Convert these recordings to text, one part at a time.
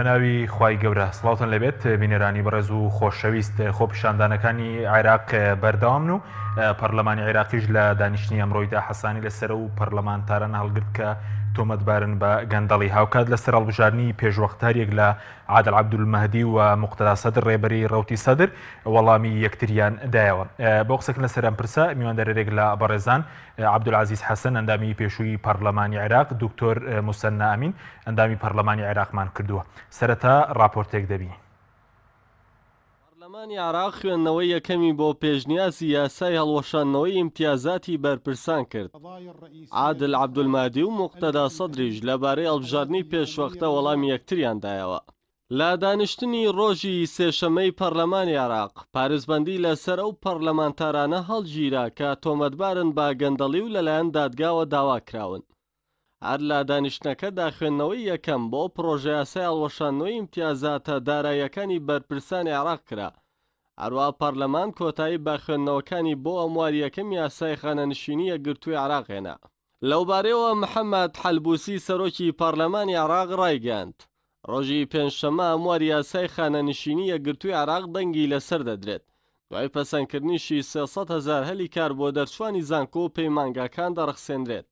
بەناوی خوای گەورە سڵاوتان لێبێت بینەرانی بەڕێز و خۆشەویست خۆپیشاندانەکانی عێراق بەردەوامن و پەرلەمانی عێراقیش لە دانیشتنی ئەمڕۆیدا حەسانی لەسەر و پەرلەمانتاران هەڵگرت کە تۆمەتبارن بە گەندەڵی هاوکات لەسەر هەڵبژاردنی پێشوەختاریەک لە عادل عەبدولمەهدی و موقتەدا سەدر ڕێبەری ڕەوتی سەدر وەڵامی یەکتریان دایەوە. بۆ قسەکردن لەسەر ئەم پرسە میواندارێک لە بەڕێزان عەبدولعەزیز حەسەن ئەندامی پێشووی پەرلەمانی عێراق، دکتۆر موسەننا ئەمین ئەندامی پەرلەمانی عێراقمان کردووە. سەرەتا ڕاپۆرتێک دەبینین. پەرلەمانی عێراق خوێندنەوەی یەکەمی بۆ پێشنیازی یاسای هەڵوەشاندنەوەی ئیمتیازاتی بەرپرسان کرد. عادل عەبدولمەهدی و موقتەدا سەدریش لەبارەی هەڵبژاردنی پێشوەختە وەڵامی یەکتریان دایەوە. لە دانیشتنی ڕۆژی سێشەممەی پەرلەمانی عێراق، پارێزبەندی لەسەر ئەو پەرلەمانتارانە هەڵگیرا کە تۆمەتبارن بە گەندەڵی و لەلایەن دادگاوە داواکراون. هەر لە دانیشتنەکەدا خوێندنەوەی یەکەم بۆ پڕۆژەیاسای هەڵوەشاندنەوەی ئیمتیازاتە داراییەکانی بەرپرسانی عێراق کرا. هەروەها پەرلەمان کۆتایی بە خوێندنەوەکانی بۆ هەمواری یەکەم یاسای خانەنشینی یەکگرتووی عێراق هێنا. لەوبارەیەوە محەمەد حەلبوسی سەرۆکی پەرلەمانی عێراق ڕایگەیاند، ڕۆژی پێنجشەممە هەمواری یاسای خانەنشینی یەکگرتووی عێراق دەنگی لەسەر دەدرێت، دوای پەسەندکردنیشی 300 هەزار هەلی کار بۆ دەرچووانی زانکۆ و پەیمانگاکان دەڕەخسێنرێت.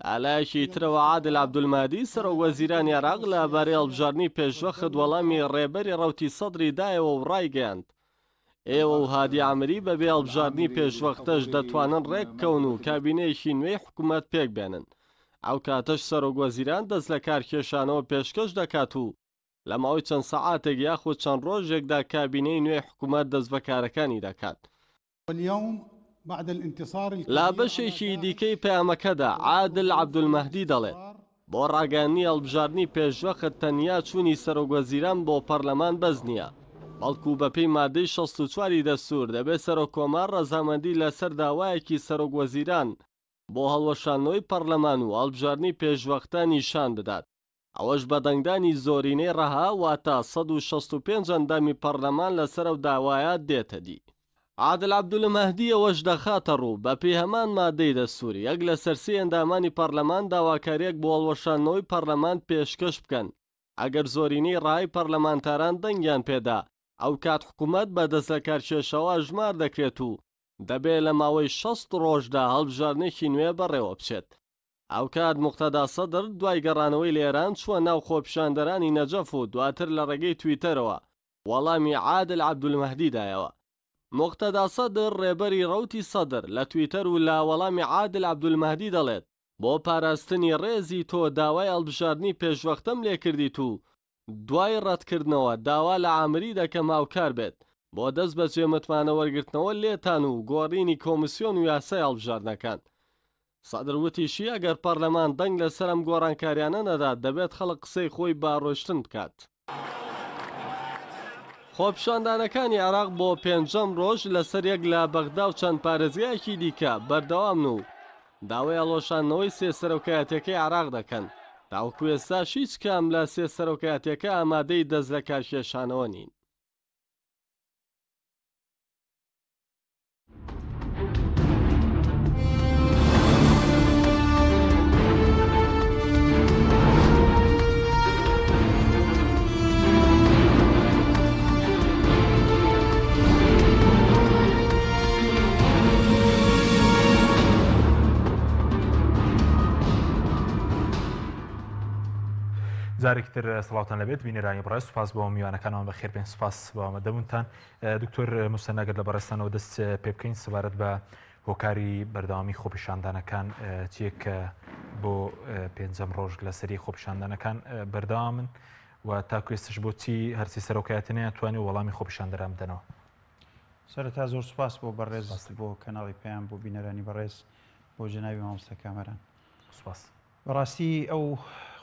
لەلایەکی ترەوە عادل عەبدولمەهدی سەرۆک وەزیرانی عێراق لە بارەی هەڵبژاردنی پێشوەخت وەڵامی ڕێبەری ڕەوتی سەدری دایەوە و ڕایگەیاند، ئێوە و هادی عامری بەبێ هەڵبژاردنی پێشوەختەش دەتوانن ڕێکبکەون و کابینەیەکی نوێی حکومەت پێکبێنن، ئەو کاتەش سەرۆک وەزیران دەست لەکارکێشانەوە پێشکەش دەکات و لە ماوەی چەند سەعاتێک یاخود چەند ڕۆژێکدا کابینەی نوێی حکومەت دەست بە کارەکانی دەکات. لە بەشێکی دیکەی پەیامەکەدا عادل عەبدولمەهدی دەڵێت، بۆ ڕاگەیاندنی هەڵبژاردنی پێشوەخت تەنیا چوونی سەرۆکوەزیران بۆ پەرلەمان بەس نییە، بەڵکو بەپێی مادەی 64 ی دەستوور دەبێت سەرۆککۆمار ڕەزامەندی لەسەر داوایەکی سەرۆکوەزیران بۆ هەڵوەشاندنەوەی پەرلەمان و هەڵبژاردنی پێشوەختە نیشان بدات. ئەوەش بە دەنگدانی زۆرینەی ڕەها واتە 165 ئەندامی پەڕلەمان لەسەر ئەو داوایە دێتە دی. عادل عەبدولمەهدی ئەوەش دەخاتەڕوو، بەپێی هەمان مادەی دەستوور، یەک لەسەر سێی ئەندامانی پەڕلەمان داواکارییەک بۆ هەڵوەشاندنەوەی پەڕلەمان پێشکەش بکەن، ئەگەر زۆرینەی ڕەهای پەڕلەمانتاران دەنگیان پێدا، ئەوکات حکومەت بە دەستلەکارکێشەوە ئەژمار دەکرێت و دەبێ لە ماوەی 60 ڕۆژدا هەڵبژاردنێکی نوێ بەڕێوەبچێت. هاوکات موقتەدا سەدر دوای گەڕانەوەی لە ئێران چووە ناو خۆپیشاندەرانی نەجەف و دواتر لە ڕێگەی تویتەرەوە وەڵامی عادل عەبدولمەهدی دایەوە. موقتەدا سەدر ڕێبەری ڕەوتی سەدر لە تویتەر و لە وەڵامی عادل عەبدولمەهدی دەڵێت، بۆ پاراستنی ڕێزی تۆ داوای هەڵبژاردنی پێشوەختەم لێکردیت و دوای ڕەتکردنەوە داوا لە عامری دەکەم هاوکار بێت بۆ دەست بەجێ متمانە وەرگرتنەوە لێتان و گۆڕینی کۆمسیۆن و یاسای هەڵبژاردنەکان. سەدر وتیشی، ئەگەر پەرلەمان دەنگ لەسەر ئەم گۆڕانکاریانە نەدات دەبێت خەڵک قسەی خۆی بە ڕۆیشتن بکات. خۆپیشاندانەکانی عێراق بۆ پێنجەم ڕۆژ لەسەر یەک لە بەغدا و چەند پارێزگایەکی دیکە بەردەوامن و داوای هەڵوەشاندنەوەی سێ سەرۆکایەتیەکەی عێراق دەکەن، تاوەکو ئێستاش هیچ کام لە سێ سەرۆکایەتیەکە ئامادەی دەست لەکارکێشانەوە نین. جارێکی تر سڵاوتان لەبێت بینەرانی بەڕێز سوپاس بۆ میوانەکانمان بەخێربێن سوپاس بۆ ئامادەبوونتان دکتۆر موسەنا گەر لە بەڕێزتانەوە دەست پێ بکەین سەبارەت بە هۆکاری بەردەوامی خۆپیشاندانەکان چیە کە بۆ پێنجەم ڕۆژ لەسەری خۆپیشاندانەکان بەردەوامن و تاکو ئێستش بۆچی هەرسی سەرۆکایەتی نەیانتوانی وەڵامی خۆپیشاندەران بدەنەوە؟ سەرەتا زۆر سوپاس بۆ بەڕێز بۆ کەناڵی پەیام بۆ بینەرانی بەڕێز بۆ جەنابی مامۆستا کامەران. سوپاس. بەڕاستی ئەو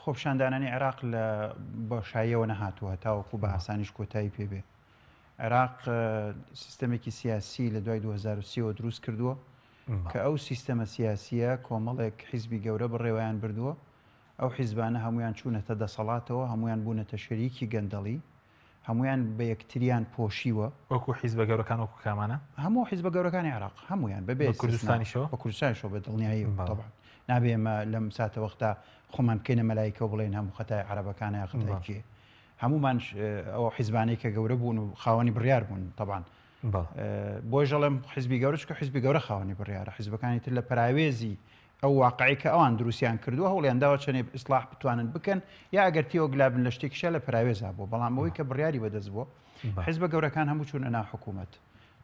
خۆپیشاندانانەی عێراق لە بۆشاییەوە نەهاتووە تاوەکو بە ئاسانیش کۆتایی پێ بێ. عێراق سیستەمێکی سیاسی لە دوای 2030 ەوە دروست کردووە کە ئەو سیستەمە سیاسیە کۆمەڵێک حیزبی گەورە بڕێوەیان بردووە ئەو حیزبانە هەموویان چوونەتە دەسەڵاتەوە هەموویان بوونەتە شەریکی گەندەڵی هەموویان بە یەکتریان پۆشیوە. وەکو حیزبە گەورەکان وەکو کامانە؟ هەموو حیزبە گەورەکانی عێراق هەموویان بەبێ بە کوردستانیشەوە؟ بە کوردستانیشەوە بە دڵنیاییەوە تەبعەن. نابێ ئێمە لەم ساتەوەختە خۆمان بکەینە مەلایکە و بڵێین هەموو خەتای عەرەبەکانە یا خەتای کێ. هەمومان ئەو حیزبانەی کە گەورە بوون و خاوەنی بڕیار بوون تەبان بۆیش ئەڵێم حزبی گەورە چکە حزبی گەورە خاوەنی بڕیارە حزبەکانی تر لە پەراوێزی ئەو واقعی کە ئەوان دروستیان کردووە هەوڵیان داوە چەندێ ئیسلاح بتوانن بکەن یا ئەگەر تێوەگلابن لە شتێکیشە لە پەراوێزا بووە بەڵام ئەوەی کە بڕیاری بەدەست بووە حزبە گەورەکان هەموو چوونە ناو حکوومەت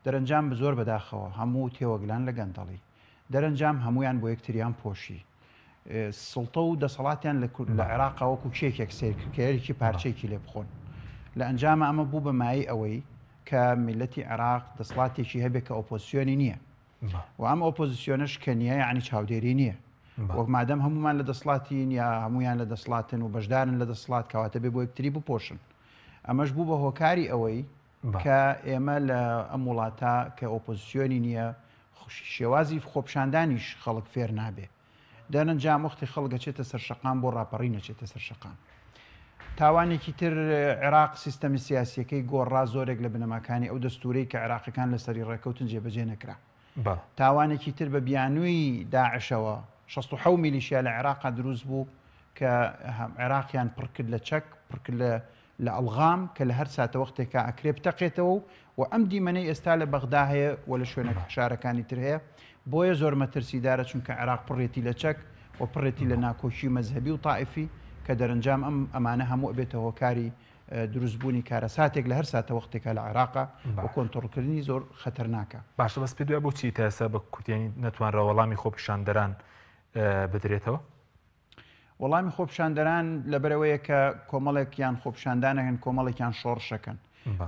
دەرەنجام زۆر بەداخەوە هەموو تێوەگلان لە گەندەڵی دەرەنجام هەموویان بۆ یەکتریان پۆشی سوڵتە و دەسەڵاتیان لە کورد لە عێراقا وەکو کێکێک سەیر کرد کە یەکی پارچەیەکی لێ بخۆن. لە ئەنجاما ئەمە بوو بە مایەی ئەوەی کە میللەتی عێراق دەسڵاتێکی هەبێ کە ئۆپۆزسیۆنی نییە و ئەم ئۆپۆزسیۆنەش کە نییە یعنی چاودێری نییە. وەک مادەم هەمومان لە دەسڵاتین یا هەمویان لە دەسڵاتن و بەشدارن لە دەسڵات کەواتە بێ بۆ یەکتری بپۆشن. ئەمەش بوو بە هۆکاری ئەوەی کە ئێمە لە ئەم وڵاتە کە ئۆپۆزسیۆنی نییە شێوازی خۆپیشاندانیش خەڵک فێر نابێ. دەرەنجام وەختی خەڵک ئەچێتە سەر شەقام بۆ ڕاپەڕین ئەچێتە سەر شەقام. تاوانێکی تر عێراق سیستەمی سیاسیەکەی گۆڕا زۆرێک لە بنەماکانی ئەو دەستورەی کە عێراقەکان لەسەری ڕێکەوتن جێبەجێ نەکرا. تاوانێکی تر بە بیانووی داعشەوە 67 میلیشیا لە عێراقا دروست بوو کە عێراقیان پڕکرد لە چەک پڕکرد لە لە ئەڵغام کە لە هەر ساتەوەختێکا ئەکرێ بتەقێتەوە و و ئەم دیمەنەی ئێستا لە بەغدا هەیە و لە شوێنە شارەکانی تر هەیە بۆیە زۆر مەترسیدارە چونکە عێراق پڕێتی لە چەک و پڕێتی لە ناکۆکی مەزهەبی و تائیفی کە دەرەنجام ئەم ئەمانە هەموو ئەبێتە هۆکاری دروستبوونی کارەساتێک لە هەر ساتەوەختێکا لە عێراقا و کۆنتڕۆڵکردنی زۆر خەتەرناکە. باشە بەس پێت وایە بۆچی تا ئێستا بە کورتیانی نەتوانرا وەڵامی خۆپیشاندەران بدرێتەوە؟ وەڵامی خۆپیشاندەران لەبەرئەوەیە کە کۆمەڵێکیان خۆپیشاندانەکەن کۆمەڵێکیان شۆڕشەکەن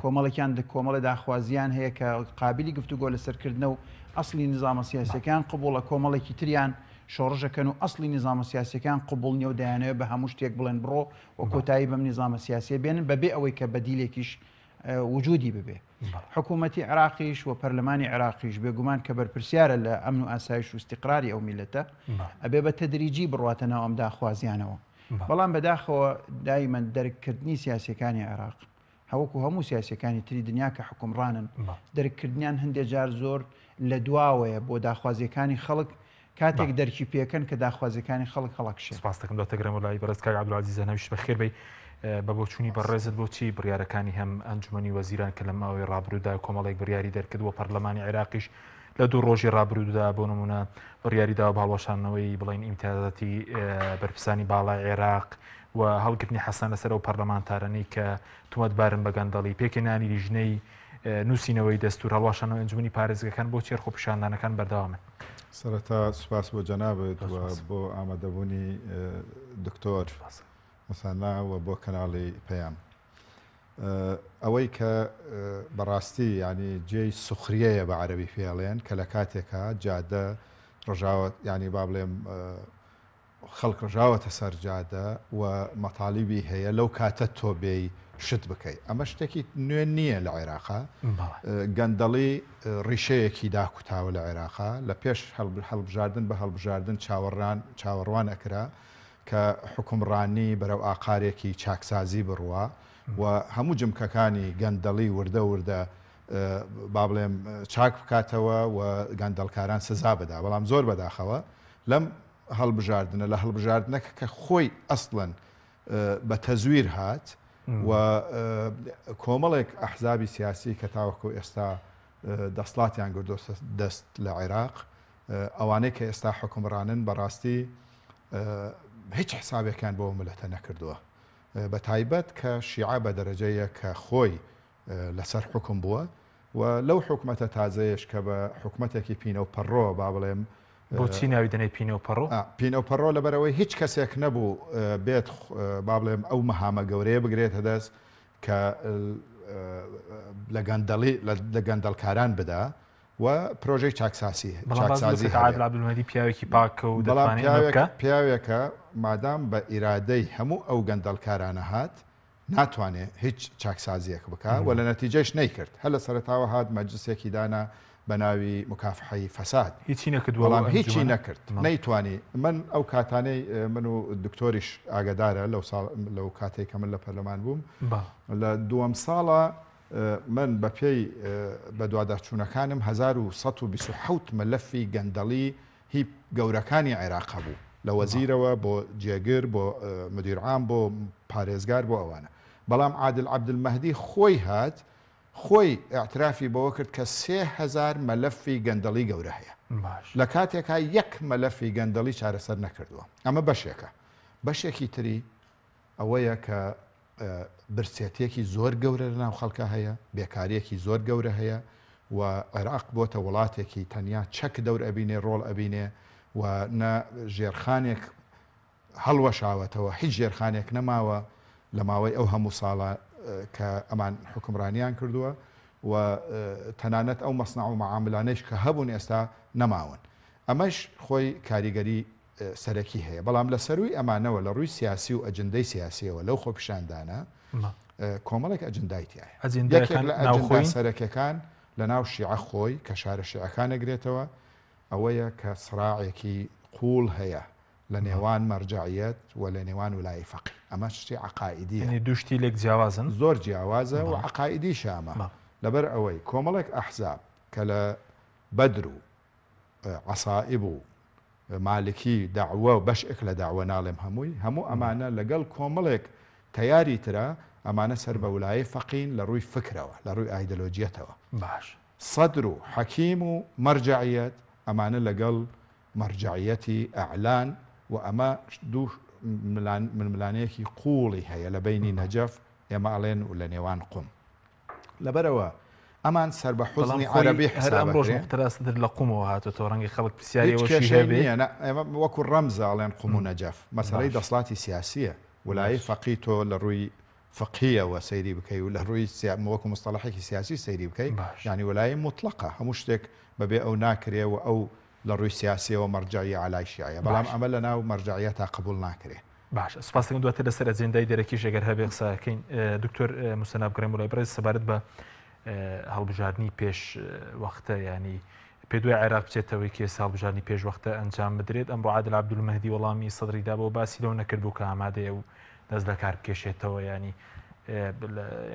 کۆمەڵێکیان کۆمەڵی داخوازیان هەیە کە قابلی گفتوگۆ لەسەرکردنە و ئەسلی نظامە سیاسەکان قبوڵە کۆمەڵێکی تریان شۆڕشەکەن و ئەسلی نظامە سیاسەکان قبول نیە و دەیانەوێت بە هەموو شتێک بڵێن بڕۆ و کۆتایی بەم نظامە سیاسیە بێنن بەبێ ئەوەی کە بەدیلێکیش وجودی ببێ. حکوومەتی عێراقیش و پەرلەمانی عێراقیش بێگومان کە بەرپرسیارە لە ئەمن و ئاسایش و ئیستیقراری ئەو میللەتە، ئەبێ بە تەدریجی بڕواتە ناو ئەم داخوازیانەوە. بەڵام بەداخەوە دایمەن دەرککردنی سیاسیەکانی عێراق هەوەکو هەموو سیاسیەکانی تری دنیا کە حوکمڕانن، دەرککردنیان هەندێ جار زۆر لە دواوەیە بۆ داخوازیەکانی خەڵک کاتێک دەرکی پێکەن کە داخوازیەکانی خەڵک هەڵەکشێن. سپاست دەکەم دکتۆر مەولایی بەڕێز کاک عەبدولعەزیز هەناویش بەخێر بێی بە بۆچوونی بەڕێزت بۆچی بڕیارەکانی هەم ئەنجومەنی وەزیران کە لە ماوەی ڕابروودا کۆمەڵێک بڕیاری دەرکرد و پەرلەمانی عێراقیش لە دوو ڕۆژی ڕابروودا بۆ نمونە بڕیاری داوە بە هەڵوەشاندنەوەی بڵین ئیمتیازاتی بەرپرسانی باڵای عێراق و هەڵگرتنی حەسان لەسەر ئەو پەرلەمانتارانەی کە تومەتبارن بە گەندەڵی پێکهێنانی لیژنەی نووسینەوەی دەستوور، هەڵوەشانەوەی ئەنجومەنی پارێزگەکان، بۆچی هەر خۆپیشاندانەکان بەردەوامن؟ سەرەتا سوپاس بۆ جەنابت و بۆ ئامادەبوونی دکتۆر موسەنا و بۆ کەناڵی پەیام. ئەوەی کە بەڕاستی یعنی جێی سوخریەیە بە عەرەبی پێڵێن کە لە کاتێکا جادە ڕژاوە یعنی با بڵێم خەڵک ڕژاوەتە سەر جادە و مەتالیبی هەیە لەو کاتە تۆ بێی شت بکەی ئەمە شتێکی نوێ نییە لە عێراقا گەندەڵی ڕیشەیەکی داکوتاوە لە عێراقا لە پێش هەڵبژاردن بە هەڵبژاردن چاوەڕان چاوەڕوان ئەکرا کە حکومڕانی بەرەو ئاقارێکی چاکسازی بڕوا و هەموو جمکەکانی گەندەڵی وردە وردە با بڵێم چاک بکاتەوە و گەندەڵکاران سزا بدا بەڵام زۆر بەداخەوە لەم هەڵبژاردنە لە هەڵبژاردنەکە کە خۆی ئەسڵەن بە تەزویر هات و کۆمەڵێک ئەحزابی سیاسی کە تاوەکو ئێستا دەسڵاتیان گردۆتە دەست لە عێراق ئەوانەی کە ئێستا حکومڕانن بەڕاستی هیچ حسابێکیان بۆ ملەتە نەکردووە بە تایبەت کە شیعە بە دەرەجەیە کە خۆی لەسەر حوکم بووە و لەو حکومەتە تازەیەش کە بە حکومەتێکی پینە و پەڕۆ با بڵێم بۆچی ناوی دەنێی پینە و پەڕۆ؟ پینە و پەڕۆ لەبەرئەوەی هیچ کەسێک نەبوو بێت با بڵێم ئەو مەهامە گەورەیە بگرێتە دەست کە لە گەندەڵی لە گەندەڵکاران بدا و پرۆژەی چاکساسی بەڵام باس چاکسازی لە هەبێ. عادل عەبدولمەهدی پیاوێکی پاکە و بەڵام دەتوانێ ئەمە پیاوێک بکا؟ پیاوێکە مادام بە ئیرادەی هەموو ئەو گەندەڵکارانە هات ناتوانێ هیچ چاکسازیەک بکا و لە نەتیجەش نەیکرد هەر لە سەرەتاوە هات مەجلسێکی دانا بە ناوی مکافحەی فەساد هیچی نەکردووە بەڵام هیچی نەکرد نەیتوانی من ئەو کاتانەی من و دکتۆریش ئاگادارە لەو ساڵ لەو کاتێک کە من لە پەرلەمان بووم لە دووەم ساڵە من بە پێی بەدواداچوونەکانم 1127 مەلەفی گەندەڵی هی گەورەکانی عێراق هەبوو لە وەزیرەوە بۆ جێگر بۆ مدیر عام بۆ پارێزگار بۆ ئەوانە. بەڵام عادل عەبدولمەهدی خۆی هات خۆی ئیعترافی بەوە کرد کە 3000 مەلەفی گەندەڵی گەورە هەیە لە کاتێکا یەک مەلەفی گەندەڵی چارەسەر نەکردووە. ئەمە بەشێکە. بەشێکی تری ئەوەیە کە برسێتیەکی زۆر گەورە لە ناو خەڵکا هەیە، بێکاریەکی زۆر گەورە هەیە و عێراق بۆتە وڵاتێکی تەنیا چەک دەور ئەبینێ، ڕۆڵ ئەبینێ و نە ژێرخانێک هەڵوەشاوەتەوە، هیچ ژێرخانێک نەماوە لە ماوەی ئەو هەموو ساڵە کە ئەمان حوکمڕانیان کردووە و تەنانەت ئەو مەسنەع و مەعاملانەیش کە هەبوون ئێستا نەماون. ئەمەش خۆی کاریگەری سەرەکی هەیە، بەڵام لە سەرووی ئەمانەوە لە ڕووی سیاسی و ئەجندەی سیاسیەوە لەو خۆپیشاندانە کۆمەڵێک ئەجندای تیایە. یەکێک لە ئەجندا سەرەکیەکان لە ناو شیعە خۆی کە شارە شیعەکان ئەگرێتەوە ئەوەیە کە سڕاعێکی قووڵ هەیە لە نێوان مەرجەعیەت و لە نێوان ولایەی فەقی. ئەمە شتی عەقائیدیە. یەعنی دوو شتی لێک جیاوازن؟ زۆر جیاوازە و عەقائیدیشە ئەمە. لەبەر ئەوەی کۆمەڵێک ئەحزاب کە لە بەدر و عەسائیب و مالکی دەعوە و بەشێک لە دەعوە ناڵێم هەمووی، هەموو ئەمانە لەگەڵ کۆمەڵێک تەیاری ترا، ئەمانە سەر بە ولایەی فەقین لە ڕووی فکرەوە، لە ڕووی ئایدەلۆجیەتەوە. باش. سەدر و حەکیم و مەرجەعیەت ئەمانە لەگەڵ مەرجەعیەتی ئەعلان و ئەمە دوو ململانێیەکی قووڵی هەیە لە بەینی نەجەف ئێمە ئەڵێن و لە نێوان قوم. لەبەرئەوە ئەمان سەر بە بەڵام حوزنی خۆی عەرەبی هەر حساب ئەمڕۆش ئەکرێن. موقتەدا سەدر لە قومەوە هاتۆتەوە ڕەنگە خەڵک پرسیاری هیچ ئەوەشی کێشەی هەبێ. نییە نا ئێمە وەکو ڕەمزە ئەڵێن قوم و نەجەف مەسەلەی باش. دەسڵاتی سیاسییە ولایەی باش. فەقی تۆ لە ڕووی فقهیەوە سەیری بکەی و لە ڕووی سیا وەکو مستەڵەحێکی سیاسی سەیری بکەی باش. یانی ولایەی موتڵەقە هەموو شتێک بەبێ ئەو ناکرێ و ئەو لە ڕووی سیاسیەوە مەرجەعی عەلای شیعەیە بەڵام باش. ئەمە لە ناو مەرجەعیەتا قبوڵ ناکرێ. باشە سوپاس دەکەم دواتر لەسەر ئەجێندای دەرەکیش ئەگەر هەبێ قسە ئەکەین دکتۆر موسەنا بگەڕێم بۆ لای بەڕێز سەبارەت بە هەڵبژاردنی پێش وەختە ینی پێ دوای عێراق بچێتەوەی کێس هەڵبژاردنی پێش وەختە ئەنجام بدرێت ئەمڕۆ عادل عەبدولمەهدی وەڵامی سەدری دابەوە باسی لەو نەکردبوو کە ئامادەیە و دەست لە کار بکێشێتەوە ینی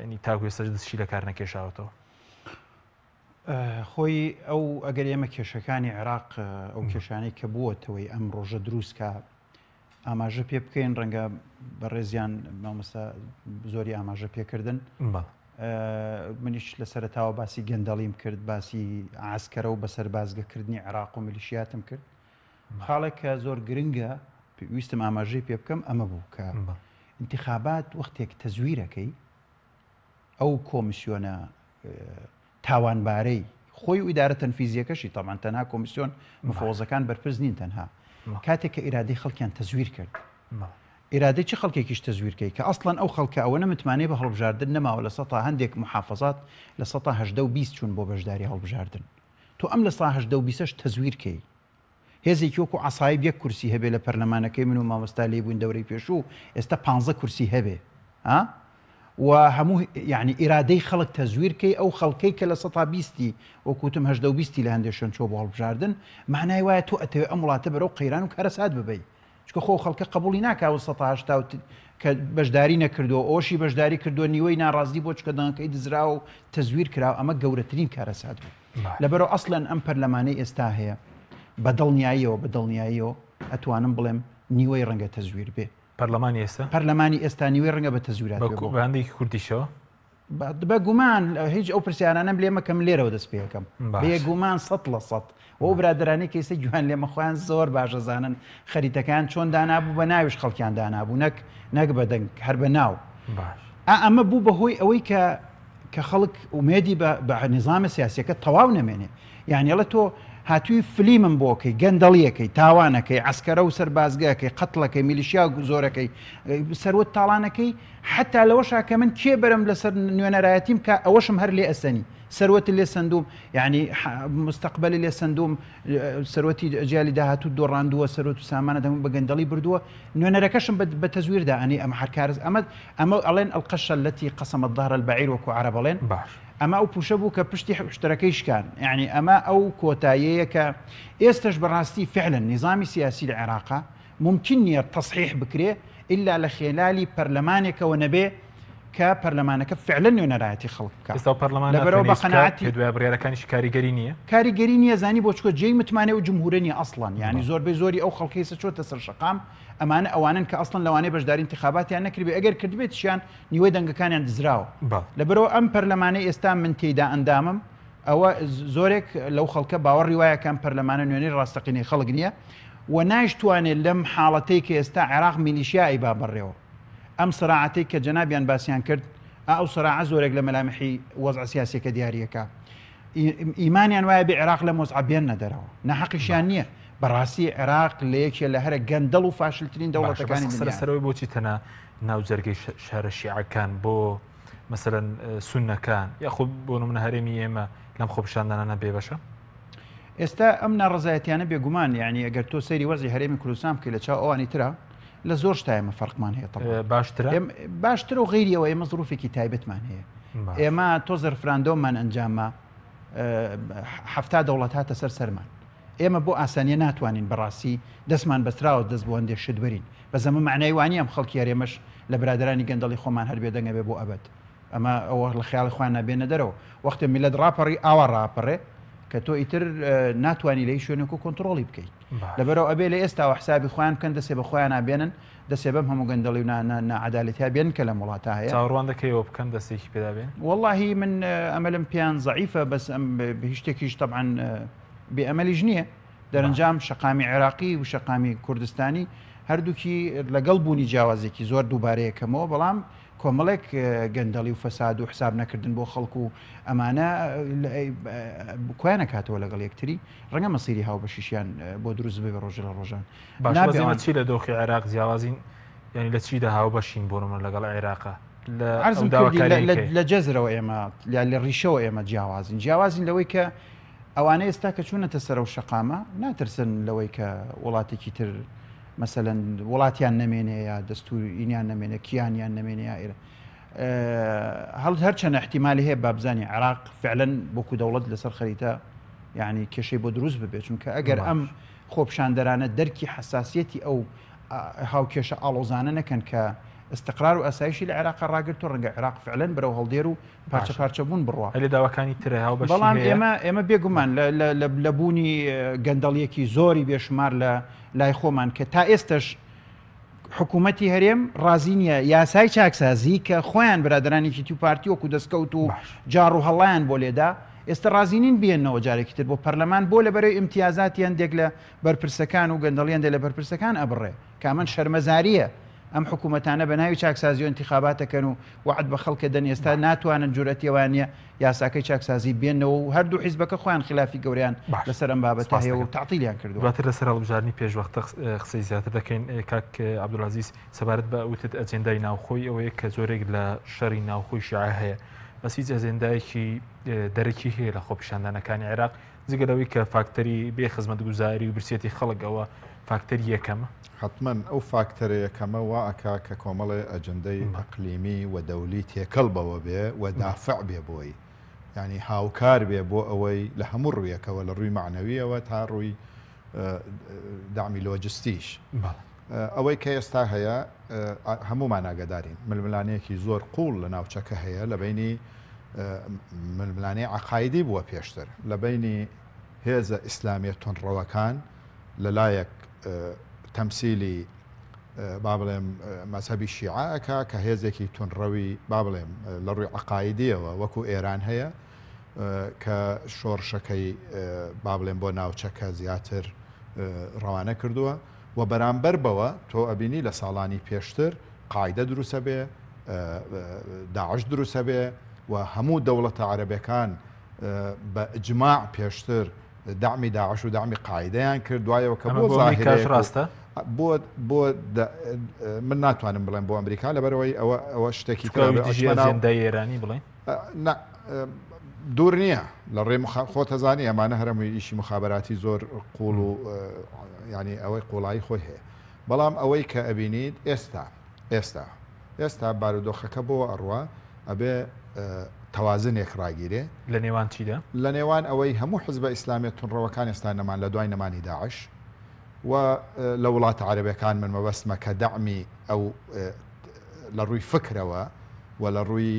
ینی تاکو ئێستاش دەستشی لە کار نەکێشاوەتەوە. خۆی ئەو ئەگەر ئێمە کێشەکانی عێراق ئەو کێشانەی کە بووەتەوەی ئەم ڕۆژە دروستکە ئاماژە پێ بکەین ڕەنگە بەڕێزیان مامۆستا زۆری ئاماژە پێکردن منیش لە سەرتاوە باسی گەندەڵیم کرد باسی ئاسکەرە و بەسەر بازگەکردنی عێراق و میلیشیاتم کرد خاڵێک کە زۆر گرنگە ویستم ئاماژەی پێ بکەم ئەمە بوو کە انتخابات وەختێک تەزویرەکەی ئەو کۆمیسیۆنە تاوانبارەی خۆی و ئیدارە تەنفیزیەکەشی تەبعەن تەنها کۆمیسیۆن مفەوەزەکان بەرپرس نین تەنها کاتێک کە ئیرادەی خەڵکیان تەزویر کرد ئیرادەی چ خەڵکێکیش تەزویرکەی کە ئەسڵەن ئەو خەڵکە ئەوەنە متمانەی بە هەڵبژاردن نەماوە لە سەتا هەندێک محافەزات لە سەتا هەژدە و 20 چوون بۆ بەشداری هەڵبژاردن تۆ ئەم لە سا هەژدە و بیسەش تەزویرکەی هێزێکی وەکو عەسایب یەک کورسی هەبێ لە پەرلەمانەکەی من و مامۆستا لێی بووین دەورەی پێشوو ئێستا پانزە کورسی هەبێ ها و هەموو یعنی ئیرادەی خەڵک تەزویر کەی ئەو خەڵکەی کە لە سەتا بیستی وەکو وتم هەژدە و بیستی لە هەندێک شوێن چووە بۆ هەڵبژاردن مانای وایە تۆ ئەتەوێ ئەم وڵاتە بەرەو قەیران و کارەسات ببەی چونکە خۆ خەڵکە قبوڵی ناکا و سەتا هەشتا و کە بەشداری نەکردووە ئەوەشی بەشداری کردووە نیوەی ناڕازی بۆ چونکە دەنگەکەی دزراوە و تەزویر کراوە ئەمە گەورەترین کارەسات بوو لەبەرئەوە ئەسڵەن ئەم پەرلەمانەی ئێستا هەیە بە دڵنیاییەوە بە دڵنیاییەوە ئەتوانم بڵێم نیوەی ڕەنگە تەزویر بێ. پەرلەمانی ئێستا؟ پەرلەمانی ئێستا نیوەی ڕەنگە بە تەزویرات بێ. بە هەندێکی کوردیشەوە؟ بە گومان هیچ ئەو پرسیارانەم لێ مەکە من لێرەوە دەست پێ ئەکەم. بێگومان سەد لە سەد و ئەو برادەرانەی کە ئێستا گوێیان لێمە خۆیان زۆر باش ئەزانن خەریتەکەیان چۆن دانابوو بە ناویش خەڵکیان دانابوو نەک نەک بە دەنگ هەر بە ناو. ئا ئەمە بوو بە هۆی ئەوەی کە کە خەڵک ئومێدی بە بە نیزامە سیاسیەکە تەواو نەمێنێ یانی ئەڵێ تۆ هاتووی فلیمم بۆکەی گەندەڵیەکەی تاوانەکەی عەسکەرە و سەربازگەکەی قەتڵەکەی میلیشیا زۆرەکەی سەروەت تاڵانەکەی حتا لەوەشا کە من کێ بەرم لەسەر نوێنەرایەتیم کە ئەوەشم هەر لێ ئەسەنی سەروەتی لێ سندوم یعنی مستقبلی لێ سندوم سەروەتی ئەجیالی داهاتوو دۆڕاندووە سەروەت و سامانت هەموو بە گەندەڵی بردووە نوێنەرەکەشم بە تەزویر دائەنێی ئەمە هەر کارس ئەمە ئەمە ئەڵێن القشە التي قصمت ظهر البعیر وەکو عەرەب ئەڵێن باش. ئەمە ئەو پوشە بوو کە پشتی حوشترەکەی شکان یعنی ئەمە ئەو کۆتاییەیە کە ئێستش بەڕاستی فعلا نیزامی سیاسی لە عێراقا ممکن نییە تەسحیح بکرێ ئیلا لە خێلالی پەرلەمانێکەوە نەبێ. کە پەرلەمانەکە فعلەن نوێنەرایەتی خەڵک بکا. ئێستا پەرلەمان لەبەرئەوە ناتوانێ بە هیچ بکات قەناعەتی. کە دوای بڕیارەکانیشی کاریگەری نییە؟ کاریگەری نییە زانی بۆ چونکە جێی متمانەی ئەو جمهورە نییە ئەسڵەن یانی زۆربەی زۆری ئەو خەڵکەی ئێستا چۆتە سەر شەقام ئەمانە ئەوانەن کە ئەسڵەن لەوانەیە بەشداری ئینتخاباتیان نەکردبێ ئەگەر کردبێتیشیان نیوەی دەنگەکانیان دزراوە لەبەرئەوە ئەم پەرلەمانەی ئێستا من تێیدا ئەندامم ئەوە زۆرێک لەو خەڵکە باوەڕی وایە کە ئەم پەرلەمانە نوێنەری ڕاستەقینەی خەڵک نییە و نایشتوانێت لەم حاڵەتەی کە ئێستا عێراق میلیشیا ئەیبا بەڕێوە ئەم سراعەتەی کە جەنابیان باسیان کرد ئا ئەو سراعە زۆرێک لە مەلامحی وەزعە سیاسیەکە دیاریەکا ئیمانیان وایە بێ عێراق لەم وەزعە بێننە دەرەوە ناحەقیشیان نییە بەڕاستی عێراق لە یەکێ لە هەرە گەندەڵ و فاشلترین باشە بەس دەوڵەتەکانی قسە دنیایە. لەسەرەوەی بۆچی تەنها ناو جەرگەی شارە شیعەکان بۆ مەسەلەن سوننەکان یاخود بۆ نمونە هەرێمی ئێمە لەم خۆپیشاندانانە بێبەشە؟ ئێستا ئەم ناڕەزایەتیانە بێگومان یعنی ئەگەر تۆ سەیری وەزعی هەرێمی کوردستان بکەی لە چاو ئەوانی ترا لە زۆر شتا ئێمە فەرقمان هەیە طبعا باشترە؟ باشترە و غەیری ئەوە ئێمە زروفێکی تایبەتمان هەیە ئێمە تۆزە رفراندۆممان ئەنجامما حەفتا دەوڵەت هاتە سەر سەرمان ئێمە بۆ ئاسانیە ناتوانین بەڕاستی دەستمان بەستراوە دەست بۆ هەندێک شت بەرین بەس ئەمە مەعنای وانیە ئەم خەڵکی هەرێمەش لە برادەرانی گەندەڵی خۆمان هەر بێدەنگە بێ بۆ ئەبەد ئەمە ئەوە لە خەیاڵی خۆیان بێنە دەرەوە وەختێ میلەت ڕاپەڕی ئاوا ڕاپەڕێ کە تۆ ئیتر ناتوانانی لە هیچ شوێنێک و کۆنتڕۆڵی بکەیت لەبەرەوە ئەبێ لە ئێستاوە حسابی خۆیان بکەن دەسێ بە خۆیان بێنن دەسێ بەم هەموو گەندەڵی و ناعەدالەتیا بێن کە لەم وڵاتە هەیە. چاوەڕوان دەکەی ئەوە بکەن دەستێکی پێدا بێن؟ وەڵاهی من ئەمەلم پێیان زەعیفە بەس ئەم هیچ شتێکیش تەبعەن بێ ئەمەلیش نییە. دەرەنجام شەقامی عێراقی و شەقامی کوردستانی هەردووکی لەگەڵ بوونی جیاوازێکی زۆر دووبارەیەکەمەوە بەڵام کۆمەڵێک گەندەڵی و فەساد و حساب نەکردن بۆ خەڵک و ئەمانە کۆیان نەکاتەوە لەگەڵ یەکتری ڕەنگە مەسیری هاوبەشیشیان بۆ دروست ببێ ڕۆژە لە ڕۆژان. باشە بەس ئێمە چی لە دۆخی عێراق جیاوازین یانی لە چیدا هاوبەشین بۆ نمونە لەگەڵ عێراقا لە ئەو عەرزم کردی داواکاریەی کەی؟ لە جەزرەوە ئێمە یا لە ڕیشەوە ئێمە جیاوازین جیاوازین لەوەی کە ئەوانە ئێستا کە چوونەتە سەر ئەو شەقامە ناترسن لەوەی کە وڵاتێکی تر مەسەلەن وڵاتیان نەمێنێ یا دەستورینیان نەمێنێ کیانیان نەمێنێ یا ئێرە هەڵ هەرچەند احتیمالی هەیە بابزانی عێراق فعلەن وەکو دەوڵەت لەسەر خەریتە یعنی کێشەی بۆ دروست ببێت چونکە ئەگەر ئەم خۆپیشاندەرانە دەرکی حساسیەتی ئەو هاوکێشە ئاڵۆزانە نەکەن کە استقرار و ئاسایشی لە عێراق ڕاگرت و ڕەنگە عێراق فعلەن بەرەو هەڵدێر و پارچە پارچە بوون بڕوا. هەلێ داواکانی ترە هاوبەشی بەڵام هەیە؟ ئێمە ئێمە بێگومان لە لە لە لە بوونی گەندەڵیەکی زۆری بێشومار لە لای خۆمان کە تا ئێستەش حکوومەتی هەرێم ڕازی نییە یاسای چاکسازی کە خۆیان برادەرانی یەکێتی و پارتی وەکو دەستکەوت و باش. جاڕ و هەڵڵایان بۆ لێدا ئێستە ڕازی نین بێننەوە جارێکی تر بۆ پەرلەمان بۆ لەبەرەی ئیمتیازاتی هەندێک لە بەرپرسەکان و گەندەڵی هەندێک لە بەرپرسەکان ئەبڕێ کە ئەمەن شەرمەزارییە ئەم حکوومەتانە بە ناوی چاکسازیەوە ئینتیخابات ئەکەن و وەعد بە خەڵک ئەدەن ئێستا ناتوانن جورئەتی ئەوەیان نییە یاساکەی چاکسازی بێنەوە و هەردوو حیزبەکە خۆیان خلافی گەورەیان باش لەسەر ئەم بابەتە سپاس هەیە و دەکەم. تەعتیلیان کردووە. دواتر لەسەر هەڵبژاردنی پێشوەختە قسەی زیاتر دەکەین. کاک عەبدولعەزیز سەبارەت بە وتت ئەجێندای ناوخۆی ئەوەیە کە جۆرێک لە شەڕی ناوخۆی شیعە هەیە بەس هیچ ئەجێندایەکی دەرەکی هەیە لە خۆپیشاندانەکانی عێراق جگە لەوەی کە فاکتەری بێ خزمەتگوزاری و برسێتی خەڵک ئەوە فاکتەری یەکەمە؟ حەتمەن ئەو فاکتەرە یەکەمە وا ئەکا کە کۆمەڵێ ئەجندەی ئەقلیمی و دەولی تێکەڵ بەوە بێ و دافع بێ بۆی یانی هاوکار بێ بۆ ئەوەی لە هەموو ڕوویەکەوە لە ڕووی مەعنەویەوە تا ڕووی دەعمی لۆجستیش ئەوەی کە ئێستا هەیە هەموومان ئاگادارین ململانێیەکی زۆر قوڵ لە ناوچەکە هەیە لە بینی ململانێی عقایدی بووە پێشتر لە بینی هێزە ئیسلامیە تونڕەوەکان لە لایەک تەمسیلی با بڵێم مەزهەبی شیعە ئەکا کە هێزێکی تونڕەوی با بڵێم لە ڕووی عقایدیەوە وەکو ئێران هەیە کە شۆڕشەکەی با بڵێم بۆ ناوچەکە زیاتر ڕەوانە کردووە و بەرامبەر بەوە تۆ ئەبینی لە ساڵانی پێشتر قاعیدە دروست ئەبێ، داعش دروست ئەبێ و هەموو دەوڵەتە عەرەبەکان بە ئیجماع پێشتر دەعمی داعش و دەعمی قاعیدەیان کرد دوایەوە کە ئەمە بۆ بۆ ئەمریکاش زاهرەیەک و ڕاستە؟ بۆ بۆ من ناتوانم بڵێم بۆ ئەمریکا لەبەرئەوەی ئەوە ئەوە شتێکی چونکە ئەوی ترە دژی ئەچمە ناو ئەجێندای ئێرانی بڵێین. نا دوور نییە لە ڕێ خۆت ئەزانی ئەمانە هەرەمووی ئیشی مخابراتی زۆر قوڵ و ینی ئەوەی قوڵایی خۆی هەیە بەڵام ئەوەی کە ئەبینیت ئێستا ئێستا ئێستا بارودۆخەکە بۆ ئەڕوا ئەبێ تەوازنێک ڕاگیرێ لە نێوان چیدا؟ لە نێوان ئەوەی هەموو حزبە ئیسلامیە تونڕەوەکان ئێستا نەمان لە دوای نەمانی داعش و لە وڵاتە عەرەبەکان من مەبەستمە کە دەعمی ئەو لە ڕووی فکرەوە. و لە ڕووی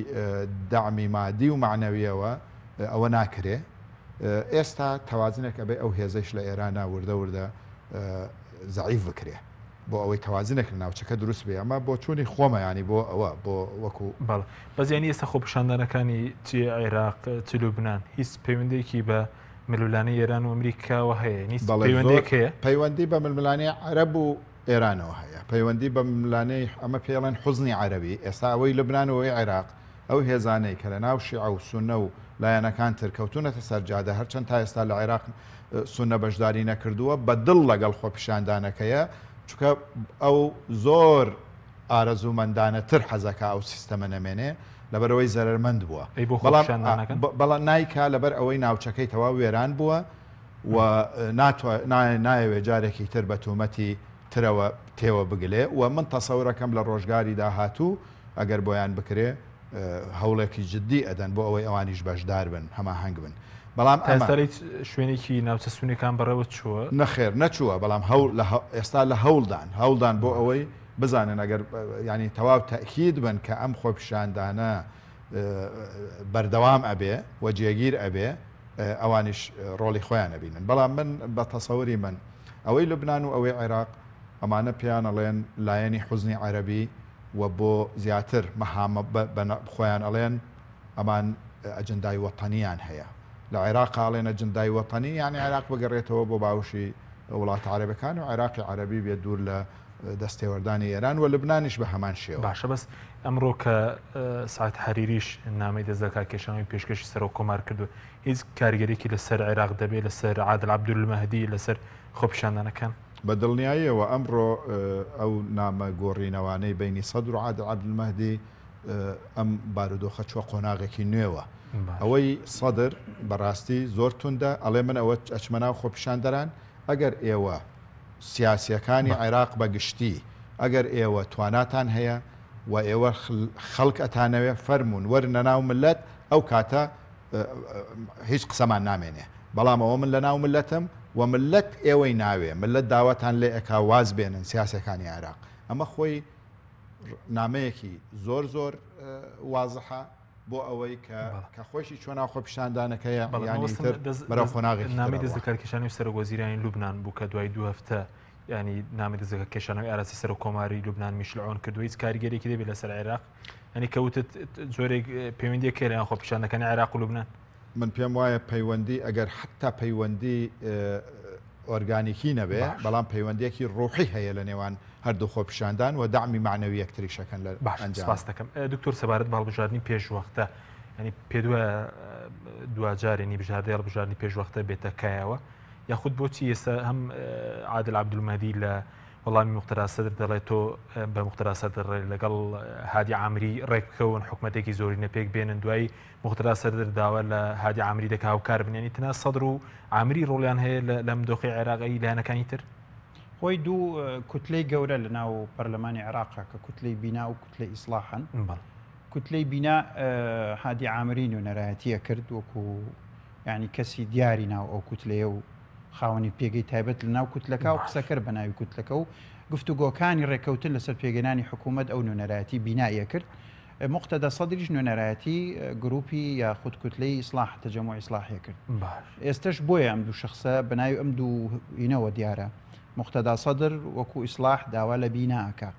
دەعمی مادی و مەعنەویەوە ئەوە ناکرێ. ئێستا تەوازنێک ئەبێ ئەو هێزەیش لە ئێرانا وردە وردە زەعیف بکرێ بۆ ئەوەی تەوازنێک لە ناوچەکە دروست بێ. ئەمە بۆچوونی خۆمە یانی بۆ ئەوە بۆ وەکو. بەڵێ بەس یانی ئێستا خۆپیشاندانەکانی چی عێراق چ لوبنان هیچ پەیوەندیەکی بە ململانێی ئێران و ئەمریکاوە هەیە؟ هیچ بەڵێ زۆر پەیوەندیەک هەیە؟ پەیوەندی بە ململانێی عەرەب و ئێرانەوە هەیە، پەیوەندی بە ململانێی ئەمە پێی ئەڵێن حوزنی عەرەبی، ئێستا ئەوەی لوبنان و ئەوەی عێراق ئەو هێزانەی کە لە ناو شیعە و سوننە و لایەنەکان تر کەوتوونەتە سەر جادە، هەرچەند تا ئێستا لە عێراق سوننە بەشداری نەکردووە، بە دڵ لەگەڵ خۆپیشاندانەکەیە، چونکە ئەو زۆر ئارەزوومەندانەتر حەزەکا ئەو سیستەمە نەمێنێ، لەبەرئەوەی زەرەرمەند بووە. ئەی بۆ بەڵام خۆپیشاندان ناکەن؟ بەڵام نایکا لەبەر ئەوەی ناوچەکەی تەواو وێران بووە و نایەوێ جارێکی تر بە تۆمەتی ترەوە تێوە بگلێ و من تەسەورەکەم لە ڕۆژگاری داهاتوو ئەگەر بۆیان بکرێ هەوڵێکی جدی ئەدەن بۆ ئەوەی ئەوانیش بەشدار بن هەماهەنگ بن بەڵام تا ئێستا هیچ شوێنێکی ناوچە سونیەکان بەڕێوە چووە؟ نەخێر نەچووە بەڵام هەوڵ ئێستا لە هەوڵدان هەوڵدان بۆ ئەوەی بزانن ئەگەر یانی تەواو تەئکید بن کە ئەم خۆپیشاندانە بەردەوام ئەبێ و جێگیر ئەبێ ئەوانیش ڕۆڵی خۆیان ئەبینن بەڵام من بە تەسەوری من ئەوەی لوبنان و ئەوەی عێراق ئەمانە پێیان ئەڵێن لایەنی حوزنی عەرەبی و بۆ زیاتر مەهامە بە خۆیان ئەڵێن ئەمان ئەجندای وەتەنیان هەیە لە عێراق ئەڵێن ئەجندای وەتەنی یعنی عێراق بگەڕێتەوە بۆ باوشی وڵاتە عەرەبەکان و عێراقی عەرەبی بێت دوور لە دەستێوەردانی ئێران و لوبنانیش بە هەمان شێوە. باشە بەس ئەمڕۆ کە سەعد حەریریش نامەی دەست لەکارکێشانەوەی پێشکەشی سەرۆک کۆمار کردو هیچ کاریگەریەکی لەسەر عێراق دەبێت لەسەر عادل عەبدولمەهدی لەسەر خۆپیشاندانەکان؟ بە دڵنیاییەوە ئەمڕۆ ئەو نامە گۆڕینەوانەی بەینی سەدر و عادل عەبدولمەهدی ئەم بارودۆخە چوە قۆناغێکی نوێوە. ئەوەی سەدر بەڕاستی زۆر توندە ئەڵێ من ئەوە ئەچمە ناو خۆپیشاندەران ئەگەر ئێوە سیاسیەکانی عێراق بە گشتی ئەگەر ئێوە تواناتان هەیە و ئێوە خەڵک ئەتانەوێ فەرموون وەرنە ناو ملەت ئەو کاتە هیچ قسەمان نامێنێ بەڵام ئەوە من لە ناو ملەتم و ملەت ئێوەی ناوێ ملەت داواتان لێ ئەکا واز بێنن سیاسەکانی عێراق ئەمە خۆی نامەیەکی زۆر زۆر وازحە بۆ ئەوەی کە کە خۆشی چۆن ناو خۆپیشاندانەکەیە یانی تر بەرەو قۆناغێکی تر نامەی دەست لەکارکێشانەوەی سەرۆک وەزیرانی لوبنان بوو کە دوای دوو هەفتە ینی نامی دەستەکە کێشانەوەی ئاراسی سەرۆک کۆماری لوبنان میشل عۆن کردو هیچ کاریگەرێکی دەبێت لەسەر عێراق ینی کەوتت جۆرێک پەیوەندیەک هەیە لەنێوان خۆپیشاندەکانی عێراق و لوبنان. من پێم وایە پەیوەندی ئەگەر حتا پەیوەندی ئۆرگانیکی نەبێ بەڵام پەیوەندیەکی ڕوحی هەیە لە نێوان هەردوو خۆپیشاندان و دەعمی مەعنەوی یەکتریش ئەکەن لە باش ئەنجام. سپاست دەکەم دکتۆر سەبارەت بە هەڵبژاردنی پێشوەختە ینی پێت وایە دواجار ینی بژاردەی هەڵبژاردنی پێشوەختە بێتە کایەوە یاخود بۆچی ئێستا هەم عادل عەبدولمەهدی لە وەڵامی موقتەدا سەدر دەڵێت تۆ بە موقتەدا سەدر لەگەڵ هادی عامری ڕێک بکەون حکومەتێکی زۆرینە پێک بێنن دوایی موقتەدا سەدر داوا لە هادی عامری دەکا هاوکار بن یانی تەنها سەدر و عامری ڕۆڵیان هەیە لەم دۆخی عێراقی لایەنەکانی تر؟ خۆی دوو کوتلەی گەورە لە ناو پەرلەمانی عێراقا کە کوتلەی بینا و کوتلەی ئیسلاحن. کوتلەی بینا هادی عامری نوێنەرایەتیە کرد وەکو یعنی کەسی دیاری ناو ئەو کوتلەیە و خاوەنی پێگەی تایبەت لە ناو کوتلەکە و قسەکەر بە ناوی کوتلەکە و گفتوگۆکانی ڕێککەوتن لەسەر پێگەنانی حکوومەت ئەو نوێنەرایەتی بینایە کرد. موقتەدا سەدریش نوێنەرایەتی گروپی یاخود کوتلەی ئیسلاح تەجەموع ئیسلاحیە کرد. ئێستەش بۆیە ئەم دوو شەخسە بە ناوی ئەم دوو هینەوە دیارە. موقتەدا سەدر وەکو ئیسلاح داوا لە بینا ئەکا.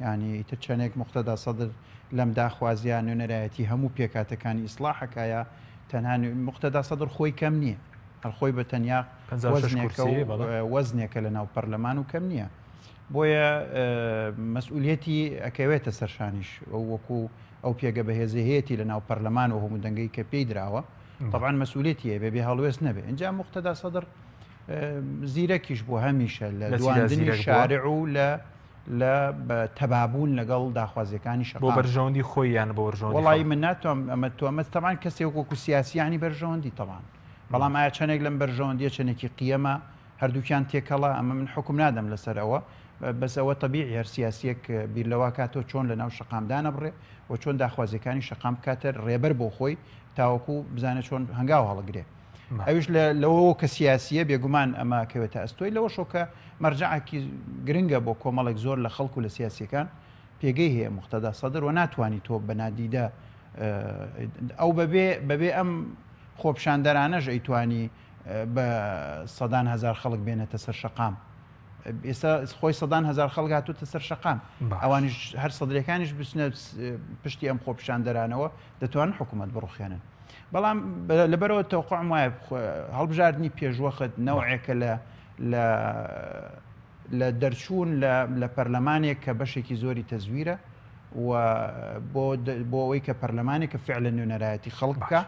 یانی ئیتر چەنێک موقتەدا سەدر لەم داخوازیە نوێنەرایەتی هەموو پێکهاتەکانی ئیسلاح ئەکا یا تەنها موقتەدا سەدر خۆی کەم نییە. هەر خۆی بە تەنیا 56 وەزنێکە و کورسی بەڵێ. وەزنێکە لە ناو پەرلەمان و کەم نییە. بۆیە مەسئولیەتی ئەکەوێتە سەر شانیش ئەو وەکو ئەو پێگە بەهێزەی هەیەتی لە ناو پەرلەمان و هەموو دەنگەی کە پێی دراوە تەبعەن مەسئولیەتی هەیە بێ هەڵوێست نەبێ. ئینجا موقتەدا سەدر زیرەکیش بوو هەمیشە لە دواندنی شارع و لە لە تەبابوون لەگەڵ داخوازیەکانی شەقام. بۆ بەرژەوەندی خۆی یان بۆ بەرژەوەندی وەڵی من ناتوانم ئەمە تۆ ئەمە تەبعەن کەسێک وەکو سیاسیانی بەرژەوەندی تەبعەن بەڵام ئایا چەندێک لەم بەرژەوەندیە چەندێکی قیەمە هەردووکیان تێکەڵە ئەمە من حوکم نادەم لەسەر ئەوە بەس ئەوە تەبیعی هەر سیاسیەک بیر لەوە کاتەوە چۆن لەناو شەقام دانەبڕێ و چۆن داخوازیەکانی شەقام بکاتە ڕێبەر بۆ خۆی تاوەکو بزانێت چۆن هەنگاو هەڵگرێ ئەویش لەوەوە کە سیاسیە بێگومان ئەمە کەوێتە ئەستۆی لەوەشەوە کە مەرجەعێکی گرنگە بۆ کۆمەڵێک زۆر لە خەڵک و لە سیاسیەکان. پێگەی هەیە موقتەدا سەدر و ناتوانی تۆ بە نادیدە ئەو بەبێ بەبێ ئەم خۆپیشاندەرانەش ئەیتوانی بە سەدان هەزار خەڵک بێنێتە سەر شەقام. ئێستا خۆی سەدان هەزار خەڵک هاتووتە سەر شەقام ئەوانیش هەر سەدرەکانیش بچنە پشتی ئەم خۆپیشاندەرانەوە دەتوانن حکوومەت بڕوخێنن. بەڵام لەبەرەوە تەوقعم وایە هەڵبژاردنی پێشوەخت نەوعێکە لە لە لە دەرچوون لە پەرلەمانێک کە بەشێکی زۆری تەزویرە و بۆ بۆ ئەوەی کە پەرلەمانێک کە فعلە نوێنەرایەتی خەڵک بکە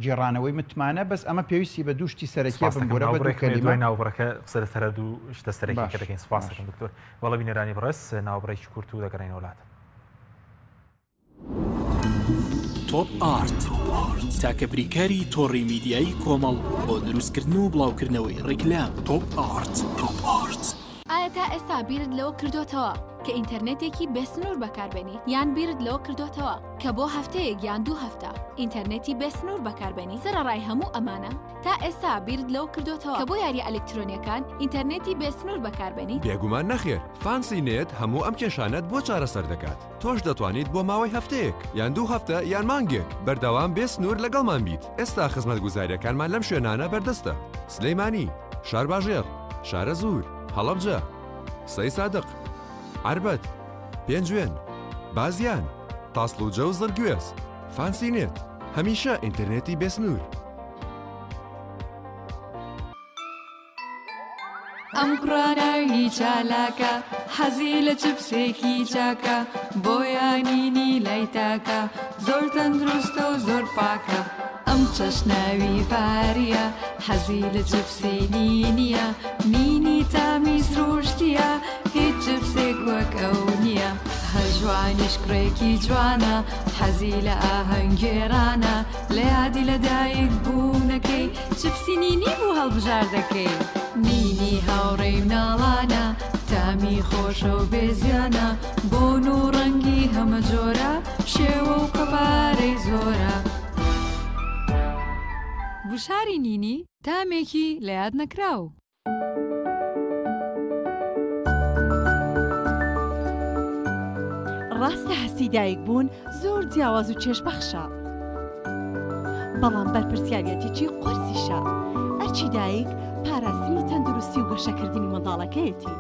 گێڕانەوەی متمانە بەس ئەمە پێویستی بە دوو شتی سەرەکیە بمبورە بە دوو کەلیمە. دوای ناوبڕەکە قسە لەسەر دوو شتە سەرەکیەکە دەکەین. سپاس دەکەم دکتۆر. بەڵێ بینەرانی بەڕێز ناوبڕێکی کورت و دەگەڕێینەوە لاتان. تۆپ ئارت، تاکە بریکاری تۆڕی میدیایی کۆمەڵ بۆ دروستکردن و بڵاوکردنەوەی ڕیکلام. تۆپ ئارت. ئایا تا ئێستا بیرت لەوە کردۆتەوە کە ئینتەرنێتێکی بێسنوور بەکاربێنیت؟ یان بیرت لەوە کردۆتەوە کە بۆ هەفتەیەک یان دوو هەفتە ئینتەرنێتی بێسنوور بەکاربێنیت؟ سەرەڕای هەموو ئەمانە تا ئێستا بیرت لەوە کردۆتەوە کە بۆ یارییە ئەلکترۆنییەکان ئینتەرنێتی بێسنوور بەکاربێنیت؟ بێگومان نەخێر، فانسی نێت هەموو ئەم کێشانەت بۆ چارەسەر دەکات. تۆش دەتوانیت بۆ ماوەی هەفتەیەک، یان دوو هەفتە، یان مانگێک، بەردەوام بێ سنوور لەگەڵمان بیت. ئێستا خزمەتگوزارییەکانمان لەم شوێنانە بەردەستە، سلێمانی، شارباژێڕ، شارەزوور، هەڵەبجە، سەیسادق، عەربەت، پێنجوێن، بازیان، تاسڵوجە و زڕگوێز. فانسی نێت، هەمیشە ئینتەرنێتی بێ سنوور. ئەم کوڕە ناوی چالاکە حەزی لە چپسێکی چاکە بۆیانینی لای تاکە زۆر تەندروستە و زۆر پاکە ئەم چەشناوی ڤاریە حەزی لە چپسی نینیە نینی تامی سروشتیە هیچ چپسێک وەک ئەو نییە هەژوانیش کوڕێکی جوانە حەزی لە ئاهەنگگێڕانە لە یادی لەدایک بوونەکەی چپسی نینی بوو هەڵبژاردەکەی. نینی هاوڕێی مناڵانە تامی خۆشە و بێ زیانە بۆن و ڕەنگی هەمە جۆرە شێوە و قەبارەی زۆرە. گوشاری نینی تامێکی لە یاد نەکراو. ڕاستە هەستی دایک بوون زۆر جیاواز و چێژبەخشە، بەڵام بەرپرسیاریەتێکی قورسیشە. ئەرکی دایک پاراستنی تەندروستی و گەشەکردنی منداڵەکەیەتی.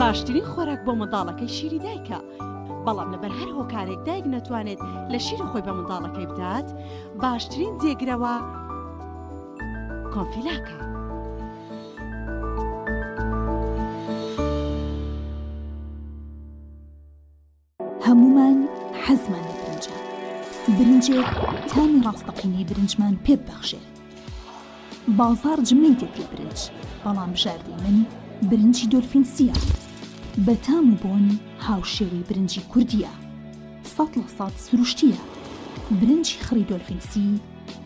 باشترین خۆراک بۆ منداڵەکەی شیری دایکە، بەڵام لەبەر هەر هۆکارێک دایک نەتوانێت لە شیری خۆی بە منداڵەکەی بدات، باشترین جێگرەوە کۆنفیلاکە. هەموومان حەزمان لە برنجە، برنجێک تامی ڕاستەقینەی برنجمان پێ ببەخشێ. بازاڕ جمەی دێت لە برنج، بەڵام بژاردەی من برنجی دۆلفین سییە. بە تام و بۆن هاوشێوەی برنجی کوردییە. 100% سروشتییە. برنجی خڕی دۆلفین سی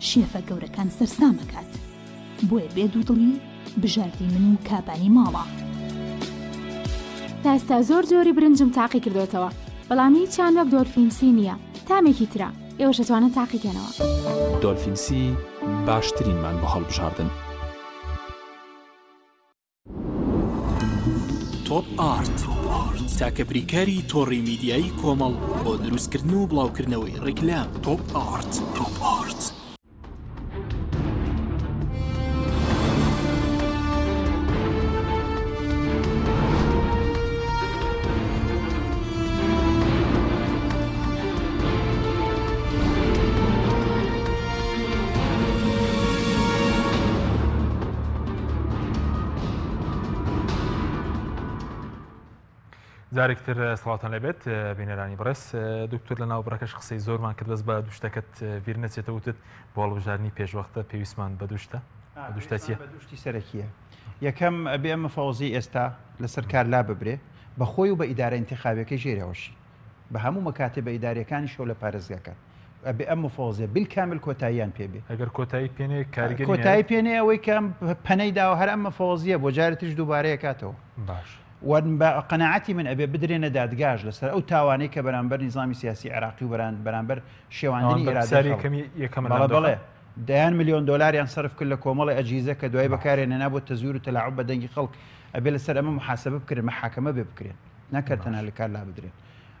شێفە گەورەکان سەرسام ئەکات. بۆیە بێ دوودڵی بژاردەی من و کابانی ماڵە. تا ئێستا زۆر جۆری برنجم تاقی کردۆتەوە بەڵام هیچیان وەک دۆلفین سی نییە تامێکی ترە ئێوەش ئەتوانن تاقی کەنەوە. دۆلفین سی باشترینمان بۆ هەڵبژاردن. تۆپ ئارت، تاکە بریکاری تۆڕی میدیایی کۆمەڵ بۆ دروستکردن و بڵاوکردنەوەی ڕیکلام. تۆپ ئارت. جارێکتر سڵاوتان لێبێت بینەرانی بەڕێز دکتۆر لە ناو بڕەکەش قسەی زۆرمان کرد بەس بە دوشتەکەت بیر نەچێتە وتت بۆ هەڵبژاردنی پێشوەختە پێویستمان بە دوشتە دوشتە چیە بە دوشتی سەرەکیە یەکەم ئەبێ ئەم مفەوەزی ئێستا لەسەر کار لا ببرێ بە خۆی و بە ئیدارە ئینتخابیەکەی ژێرەوەشی بە هەموو مەکاتبە ئیداریەکانیشەوە لە پارێزگاکان ئەبێ ئەم مفەوەزیە بالکامل کۆتاییان پێ بێ. ئەگەر کۆتایی پێ نێ کاریگەری کۆتایی پێ نێ ئەوەی کە ئەم پەنەی داوە هەر ئەم مفەوەزیە بۆ جارێ تریش دووبارەی ئەکاتەوە. باش. و بە قەناعەتی من ئەبێ بدرێنە دادگاش لەسەر ئەو تاوانەی کە بەرامبەر نیزامی سیاسی عێراقی و بەرامبەر شێواندنی ئەوان ئیرادەی بەرپرسیاری خەڵک. یەکەمی یەکەمن بەڵێ لەم دۆخە؟ بەڵێ. دەیان ملیۆن دۆلاریان سەرف کرد لە کۆمەڵی ئەجهیزە کە دوای بەکارێ نەنا بۆ تەزویر و تەلاعوب بە دەنگی خەڵک ئەبێ لەسەر ئەمە محاسبە بکرێن محاکەمە بێ بکرێن نەک هەر تەنها لە کار لابدرێن.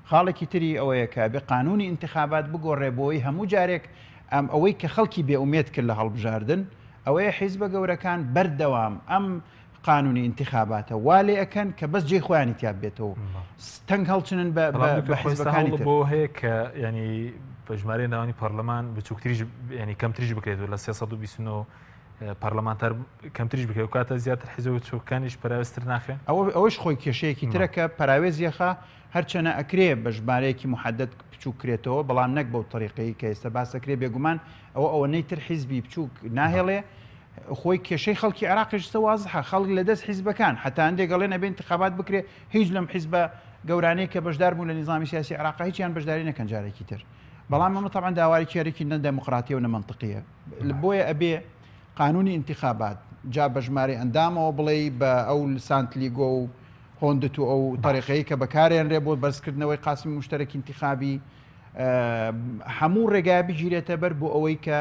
خاڵێکی تری ئەوەیە کە ئەبێ قانوونی ئینتخابات بگۆڕێ بۆی هەموو جارێک ئەم ئەوەی کە خەڵکی بێ ئومێد کرد لە هەڵبژاردن ئەوەیە حیزبە گەورەکان بەردەوام ئەم قانونی ئینتخاباتە وا لێ ئەکەن کە بەس جێی خۆیانی تیا بێتەوە تەنگ هەڵچنن بە بە حیزبەکانی تر. بۆ هەیە کە ینی بە ژمارەی ئەندامانی پەرلەمان بچووکتریش ینی کەمتریش بکرێت و لە 329 پەرلەمانتار کەمتریش بکرێت و کاتە زیاتر حیزب بچووکەکانیش پەراوێزتر ناخرێن؟ ئەوە ئەوەش خۆی کێشەیەکی ترە کە پەراوێز یەخا هەرچەنە ئەکرێ بە ژمارەیەکی محەدەد بچووک کرێتەوە بەڵام نەک بەو تەریقەی کە ئێستا باس ئەکرێ بێگومان ئەوە ئەوەنەی تر حیزبی بچووک ناهێڵێ خۆی کێشەی خەڵکی عێراقیش ئێستا وازحە خەڵک لە دەست حیزبەکان حەتا هەندێک ئەڵێن ئەبێ ئینتخابات بکرێ هیچ لەم حیزبە گەورانەی کە بەشدار بوون لە نیزامی سیاسی عێراقا هیچیان بەشداری نەکەن جارێکی تر بەڵام ئەمە تەبعەن داواکارییەکی نە دێموکراتیە و نە مەنتقیە بۆیە ئەبێ قانونی ئینتخابات جا بە ژمارەی ئەندامەوە بڵێی بە ئەو سانتلیگۆ و هۆندت و ئەو تەریقەی کە بەکارێنرێ بۆ بەرزکردنەوەی قاسمی مشتەرەکی ئینتخابی هەموو ڕێگای بگیرێتە بەر بۆ ئەوەی کە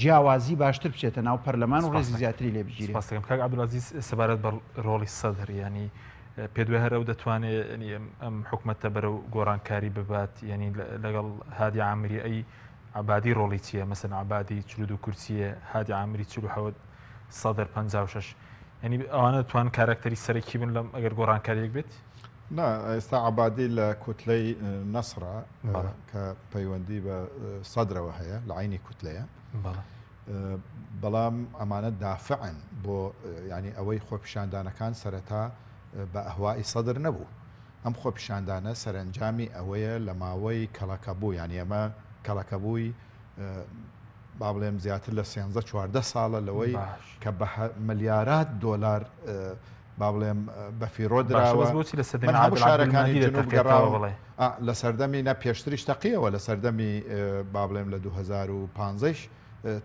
جیاوازی باشتر بچێتە ناو پەرلەمان و ڕێزی زیاتری لێ بگیرێت. سپاس دەکەم کاک عەبدولعەزیز سەبارەت بە ڕۆڵی سەدر یانی پێت وایە هەر ئەو دەتوانێت ئەم حکومەتە بەرەو گۆڕانکاری ببات یانی لەگەڵ هادی عامری ئەی عەبادی ڕۆڵی چییە مەسەن عەبادی 42 کورسیە هادی عامری 47 سەدر 56 یعنی ئەوانە توان کارکتەری سەرەکی بن لەم ئەگەر گۆڕانکاریەک بێت نا ئێستا عەبادی لە کوتلەی نەسڕە کە پەیوەندی بە سەدرەوە هەیە لە عینی کوتلەیە بەڵام ئەمانە دافعن بۆ ینی ئەوەی خۆپیشاندانەکان سەرەتا بە ئەهوای سەدر نەبوو ئەم خۆپیشاندانە سەرنجامی ئەوەیە لە ماوەی کەڵەکەبوو یانی ئەمە کەڵەکەبووی با بڵێم زیاتر لە سێنزە چواردە ساڵە لەوەی کە بە ملیارات دۆلار با بڵێم بە فیڕۆ دراوە بۆچی لە سەردەمی من هەموو عادل شارەکانی عەبدولمەهدی جنوب دەتەقێتەوە گەڕاوم بڵێ ئا، لە سەردەمی نە پێشتریش تەقیەوە لە سەردەمی با بڵێم لە 2015 ش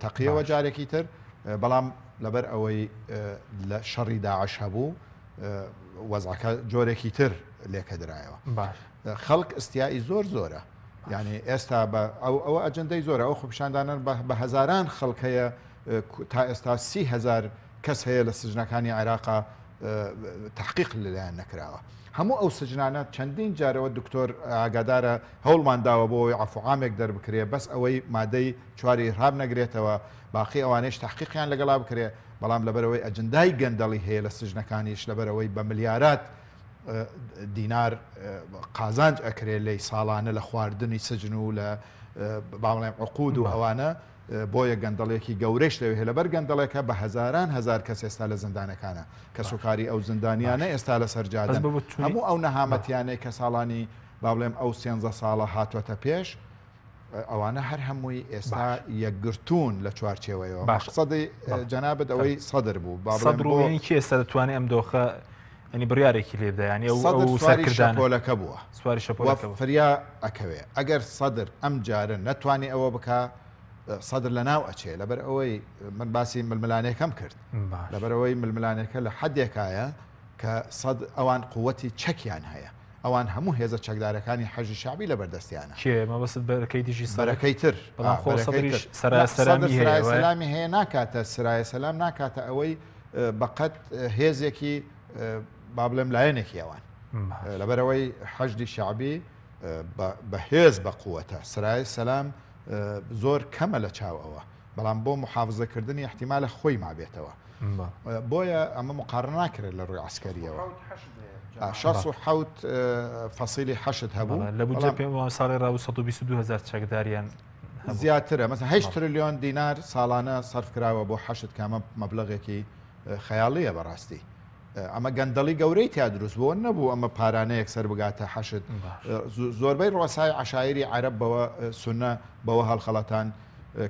تەقیەوە باش. جارێکی تر بەڵام لەبەر ئەوەی لە شەڕی داعش هەبوو وەزعەکە جۆرێکی تر لێکەدرایەوە باش. خەڵک ئستیائی زۆر زۆرە یعنی ئێستا بە ئەو ئەوە ئەجندەی زۆرە ئەو خۆپیشاندانە بە هەزاران خەڵک هەیە تا ئێستا 30هزار کەس هەیە لە سجنەکانی عێراقا تەحقیق لەلایەن نەکراوە. هەموو ئەو سجنانە چەندین جارەوە دکتۆر ئاگادارە هەوڵمان داوە بۆ ئەوەی عەفو عامێک دەربکرێ بەس ئەوەی مادەی چواری ئیرهاب نەگرێتەوە باقی ئەوانەیش تەحقیقیان لەگەڵا بکرێ بەڵام لەبەرئەوەی ئەجندای گەندەڵی هەیە لە سجنەکانیش لەبەرئەوەی بە ملیارات دینار قازانج ئەکرێ لێی ساڵانە لە خواردنی سجن و لە با بڵێم عقود و ئەوانە بۆیە گەندەڵیەکی گەورەیش لەوێ هەیە، لەبەر گەندەڵێکە بە هەزاران هەزار کەس ئێستا لە زیندانەکانە، کەسوکاری ئەو زیندانیانە ئێستا لەسەر جادەن، هەموو ئەو نەهامەتیانەی کە ساڵانی با بڵێم ئەو سێنزە ساڵە هاتوەتە پێش ئەوانە هەر هەمووی ئێستا یەکگرتوون لە چوارچێوەیەوە. مەقسەدی جەنابت ئەوەی سەدر بوو با بڵێم سەدر و کێ ئێستا دەتوانێت ئەم دۆخە ینی بڕیارێکی لێ بدە ینی ئەو سەدر سواری سەرکردانە شەپۆلەکە بووە سواری شەپۆلەکە بووە. فریا ئەکەوێ ئەگەر سەدر ئەم جارە نەتوانی ئەوە بکا سەدر لە ناو ئەچێ لەبەر ئەوەی من باسی ململانێکەم کرد لەبەر ئەوەی ململانێکە لە حدێکایە کە سەد ئەوان قوتی چەکیان هەیە ئەوان هەموو هێزە چەکدارەکانی حەشدی شەعبی لە بەردەستیانە. کێ مەبەستت بەرەکەی دژی سەدر؟ بەرەکەی تر. بەڵام خۆ سەدریش سەرایە سەدر سەلامی هەیە سرایە وایە؟ سەلامی هەیە ناکاتە سرایە سەلام ناکاتە ئەوەی بەقەد هێزێکی با بڵێم لایەنێکی ئەوان لەبەرئەوەی حەشدی شەعبی بە هێز بە قوەتە سرایە سەلام زۆر کەمە لە چاو ئەوە بەڵام بۆ محافزەکردنی احتیمالە خۆی مابێتەوە بۆیە ئەمە مقارنە ناکرێت لە ڕووی عسکەریەوە 67 فەسیلی حەشد هەبوو لە بودجە پێم ساڵی ڕابوو 122 هزار چەکداریان زیاترە مەسە 8 تریلیۆن دینار ساڵانە سەرف کراوە بۆ حەشد کامە مەبلغێکی خەیاڵیە بەڕاستی ئەمە گەندەڵی گەورەی تیا دروست بووە نەبوو ئەمە پارانە یەکسەر بگاتە حەشد زۆربەی ڕۆسای عشایری عەرەب بەوە سونە بەوە هەڵخەڵەتان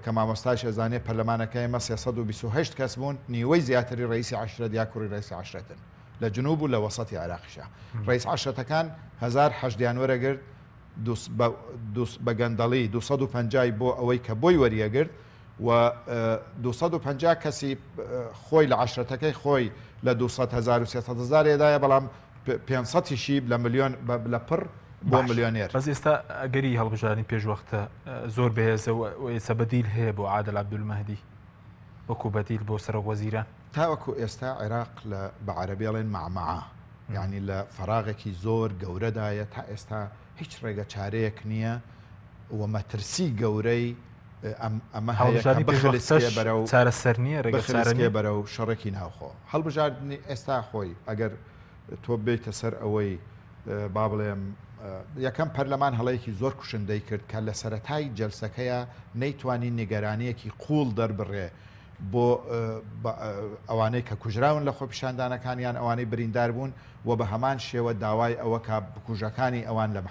کە مامۆستاش ئەزانێ پەرلەمانەکە ئێمە 328 کەس بوون نیوەی زیاتری ڕئیسی عەشرەت یا کوڕی ڕئیسی عەشرەتن لە جنوب و لە وەسەتی عێراقیشا ڕئیس عەشرەتەکان هەزار حەشدیان وەرەگرت بە گەندەڵی 250 بۆ ئەوەی کە بۆی وەریەگرت و 250 کەسی خۆی لە عەشرەتەکەی خۆی لە 200 هەزار و 300 هەزار ێدایە بەڵام 500 یشی لە ملیۆن لە پڕ بۆ ملیۆنێر. بەس ئێستا ئەگەری هەڵبژاردنی پێشوەختە زۆر بەهێزە و ئێستا بەدیل هەیە بۆ عادل عەبدولمەهدی. وەکو بەدیل بۆ سەرۆک وەزیران؟ تاوەکو ئێستا عێراق لە بە عەرەبی ئەڵێن مەعمەعە یانی لە فەراغێکی زۆر گەورەدایە تا ئێستا هیچ ڕێگە چارەیەک نییە و مەترسی گەورەی ئەم ئەمە هەیە کە هەڵبژاردنی پێشوەختەش بخلیسکێ بەرەو چارەسەر نییە ڕێگە چارە بخلیسکێ نییە؟ بەرەو شەڕێکی ناوخۆ. هەڵبژاردنی ئێستا خۆی ئەگەر تۆ بێیتە سەر ئەوەی با بڵێم یەکەم پەرلەمان هەڵەیەکی زۆر کوشندەی کرد کە لە سەرەتای جەلسەکەیا نەیتوانی نیگەرانییەکی قووڵ دەربڕێ بۆ ئەوانەی کە کوژراون لە خۆپیشاندانەکان یان ئەوانەی بریندار بوون و بە هەمان شێوە داوای ئەوە کا بکوژەکانی ئەوان لە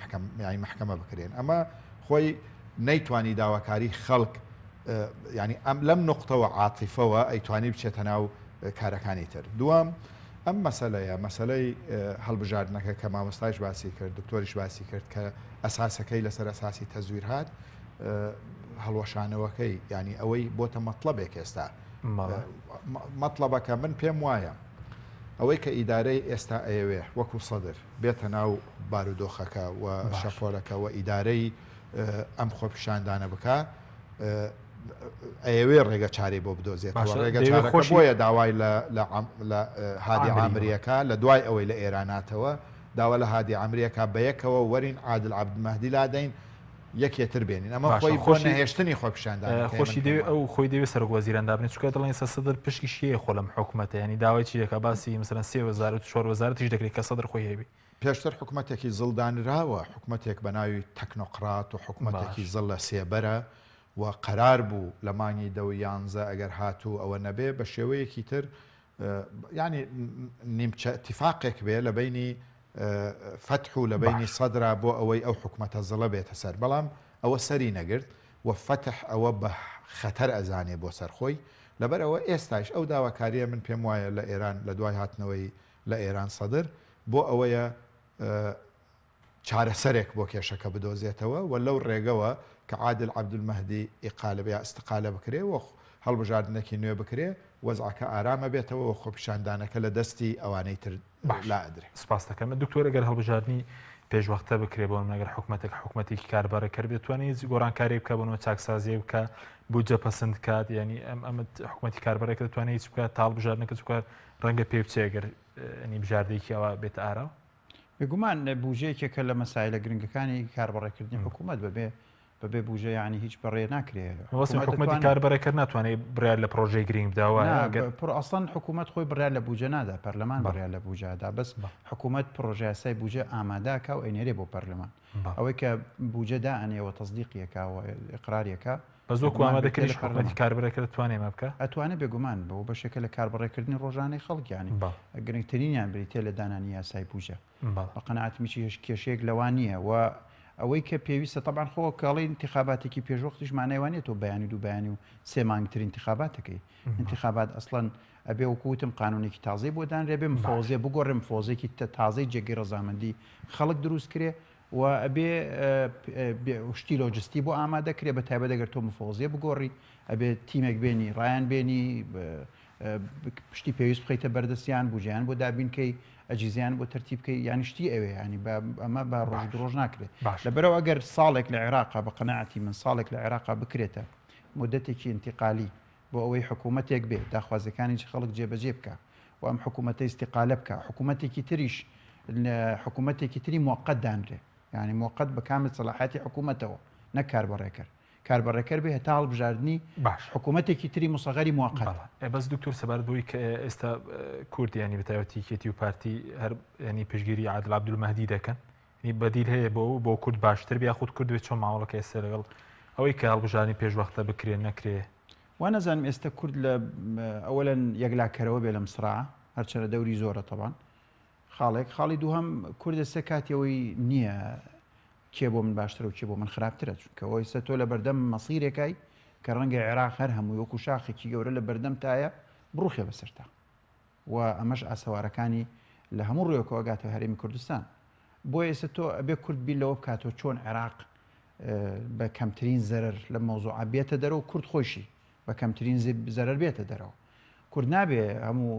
یانی مەحکەمە بکرێن ئەمە خۆی نەیتوانی داواکاری خەڵک یانی ئەم لەم نوقتەوە عاتیفەوە ئەیتوانی بچێتە ناو کارەکانی تر دووەم ئەم مەسەلەیە مەسەلەی هەڵبژاردنەکە کە مامۆستایش باسی کرد دکتۆریش باسی کرد کە ئەساسەکەی لەسەر ئەساسی تەزویر هات هەڵوەشانەوەکەی ینی ئەوەی بۆتە مەطلبێک ئێستا مەطلبەکە من پێم وایە ئەوەی کە ئیدارەی ئێستا ئەیەوێ وەکو سەدر بێتە ناو بارودۆخەکە و شەپۆلەکە و ئیدارەی ئەم خۆپیشاندانە بکە ئەیەوێ ڕێگە چارەی بۆ بدۆزێتەوە ڕێگە چارەکە بۆیە داوای لە هادی عامریەکە لە دوای ئەوەی لە ئێراناتەوە داوا لە هادی عامریەکە بەیەکەوە وەرین عادل عەبدولمەهدی لادەین یەکێ تر بێنین ئەمە خۆی بۆ نەهێشتنی خۆپیشاندان خۆشی دەوێ ئەو خۆی دەوێ سەرۆک وەزیران دابنێت چونکە دەڵێن ئێستا سەدر پشکیشی هەیە خۆ لەم حکومەتە یانی داوای چی دەکات باسی مەسەلەن سێ وەزارەت و چوار وەزارەتیش دەکرێت کە سەدر خۆی هەیبی. پێشتر حکومەتێکی زڵ دانراوە، حکومەتێک بە ناوی تەکنۆقرات و حکومەتێکی زڵ لە سێبەرە و قەرار بوو لە مانگی دە و یانزە ئەگەر هاتوو ئەوە نەبێ بە شێوەیەکی تر یانی نیمچە ئیتیفاقێک بێ لە بەینی فەتح و لە بەینی سەدرا بۆ ئەوەی ئەو حکومەتە زڵە بێتە سەر بەڵام ئەوە سەری نەگرت و فەتح ئەوە بە خەتەر ئەزانێ بۆ سەر خۆی لەبەر ئەوە ئێستایش ئەو داواکاریە من پێم وایە لە ئێران لە دوای هاتنەوەی لە ئێران سەدر بۆ ئەوەیە چارەسەرێک بۆ کێشەکە بدۆزێتەوە و لەو ڕێگەوە کە عادل عەبدولمەهدی ئیقالە یا ئیستقالە بکرێ و هەڵبژاردنێکی نوێ بکرێ وەزعەکە ئارام ئەبێتەوە و خۆپیشاندانەکە لە دەستی ئەوانەی تر لا ئەدرێ. سپاست دەکەم دکتۆر ئەگەر هەڵبژاردنی پێشوەختە بکرێ بۆ نمونە ئەگەر حکومەتێک حکومەتێکی کاربەڕێکەر بێت توانێت هیچ گۆڕانکاریەک بکات بۆ نمونە چاکسازیەک بکات بودجە پەسند کات یعنی ئەم ئەمە حکومەتی کاربەڕێکەر دەتوانێت هیچ بکات تا هەڵبژاردنەکە چونکە ڕەنگە پێ بچێ ئەگەر ینی بژاردەیەکی ئەوە بێتە ئاراوە. بێگومان بوجە یەکێکە لە مەسایلە گرنگەکانی کاربەڕێکردنی حکوومەت بەبێ بەبێ بوجە یعنی هیچ بەڕێ ناکرێ. مەبەستم حکوومەتی کاربەڕێکەر ناتوانێت بڕیار لە پڕۆژەی گرنگ بدا وایە؟ نا پڕ ئەسڵەن حکوومەت خۆی بڕیار لە بوجە نادا پەرلەمان بڕیار لە بوجە ئەدا بەس حکوومەت پڕۆژەیاسای بوجە ئامادە ئەکا و ئەینێرێ بۆ پەرلەمان ئەوەی کە بوجە دائەنێ و تەسدیقی ئەکا و ئیقراری ئەکا بەس وەکو ئامادەکردنیش حکومەتی کاربڕێکەر دەتوانێت ئەمە بکا؟ ئەتوانێت بێگومان، بەوە بەشێکە لە کاربەڕێکردنی ڕۆژانەی خەڵک یانی گرنگترینیان بریتیە لە دانانی یاسای بوجە. بە قەناعەتم هیچ کێشەیەک لەوە نییە و ئەوەی کە پێویستە تەبعەن خۆ کە ئەڵێی ئینتیخاباتێکی پێشوەختیش مانای وا نییە تۆ بەیانی و دوو بەیانی و سێ مانگ تر ئینتیخابات دەکەی. ئینتیخابات ئەسڵەن ئەبێ وەکو وتم قانونێکی تازەی بۆ دانرێ بێ مفەوەزیە بگۆڕێ مفەوەزیەکی تازەی جێگەی ڕەزامەندی خەڵک دروست کرێ و ئەبێ شتی لۆجستی بۆ ئامادە کرێ بە تایبەت ئەگەر تۆ مفەوەزیە بگۆڕی ئەبێ تیمێک بێنی ڕایان بێنی پشتی پێویست بخەیتە بەردەستیان بوجیان بۆ دابین کەی ئەجیزیان بۆ تەرتیب بکەی یانی شتی ئەوێ ینی ئەمە بە ڕۆژ دو ڕۆژ ناکرێت لەبەرەوە ئەگەر ساڵێک لە عێراقا بە قەناعەتی من ساڵێک لە عێراقا بکرێتە مدەتێکی ئینتیقالی بۆ ئەوەی حکوومەتێک بێ داخوازیەکانی خەڵک جێبەجێ بکا و ئەم حکوومەتە ئیستیقالە بکا حکوومەتێکی تریش حکوومەتێکی تری موەقەت دانرێ یانی موەقەت بە کامل سەلاحیەتی حکوومەتەوە نەک کاربەڕێکەر کاربەڕێکەر بێ هەتا هەڵبژاردنی باش حکوومەتێکی تری موسەغەری موەقەت. بەڵێ بەس دکتۆر سەبارەت بەوەی کە ئێستا کورد یانی بەتایبەتی یەکێتی و پارتی هەر یانی پشتگیری عادل عەبدولمەهدی دەکەن یانی بەدیل هەیە بۆ بۆ کورد باشتر بێ یاخود کورد بێ چۆن مامەڵەکە ئێستا لەگەڵ ئەوەی کە هەڵبژاردنی پێشوەختە بکرێ نەکرێ؟ وا نەزانم ئێستا کورد لە ئەوەلەن یەکلاکەرەوە بێ لەم سڕاعە هەرچەنە دەوری زۆرە تەبان خاڵێک خاڵی دووهەم کورد ئێستا کاتی ئەوەی نییە کێ بۆ من باشترە و کێ بۆ من خراپترە چونکە ئەوە ئێستا تۆ لە بەردەم مەسیرێکای کە ڕەنگە عێراق هەر هەمووی وەکو شاخێکی گەورە لە بەردەم تایە بڕوخێ بەسەرتا و ئەمەش ئاسەوارەکانی لە هەموو ڕوویەکەوە ئەگاتە هەرێمی کوردستان. بۆیە ئێستا تۆ ئەبێ کورد بیر لەوە بکاتەوە چۆن عێراق بە کەمترین زەرەر لەم مەوزوعە بێتە دەرەوە کورد خۆیشی بە کەمترین زەرەر بێتە دەرەوە. کورد نابێ هەموو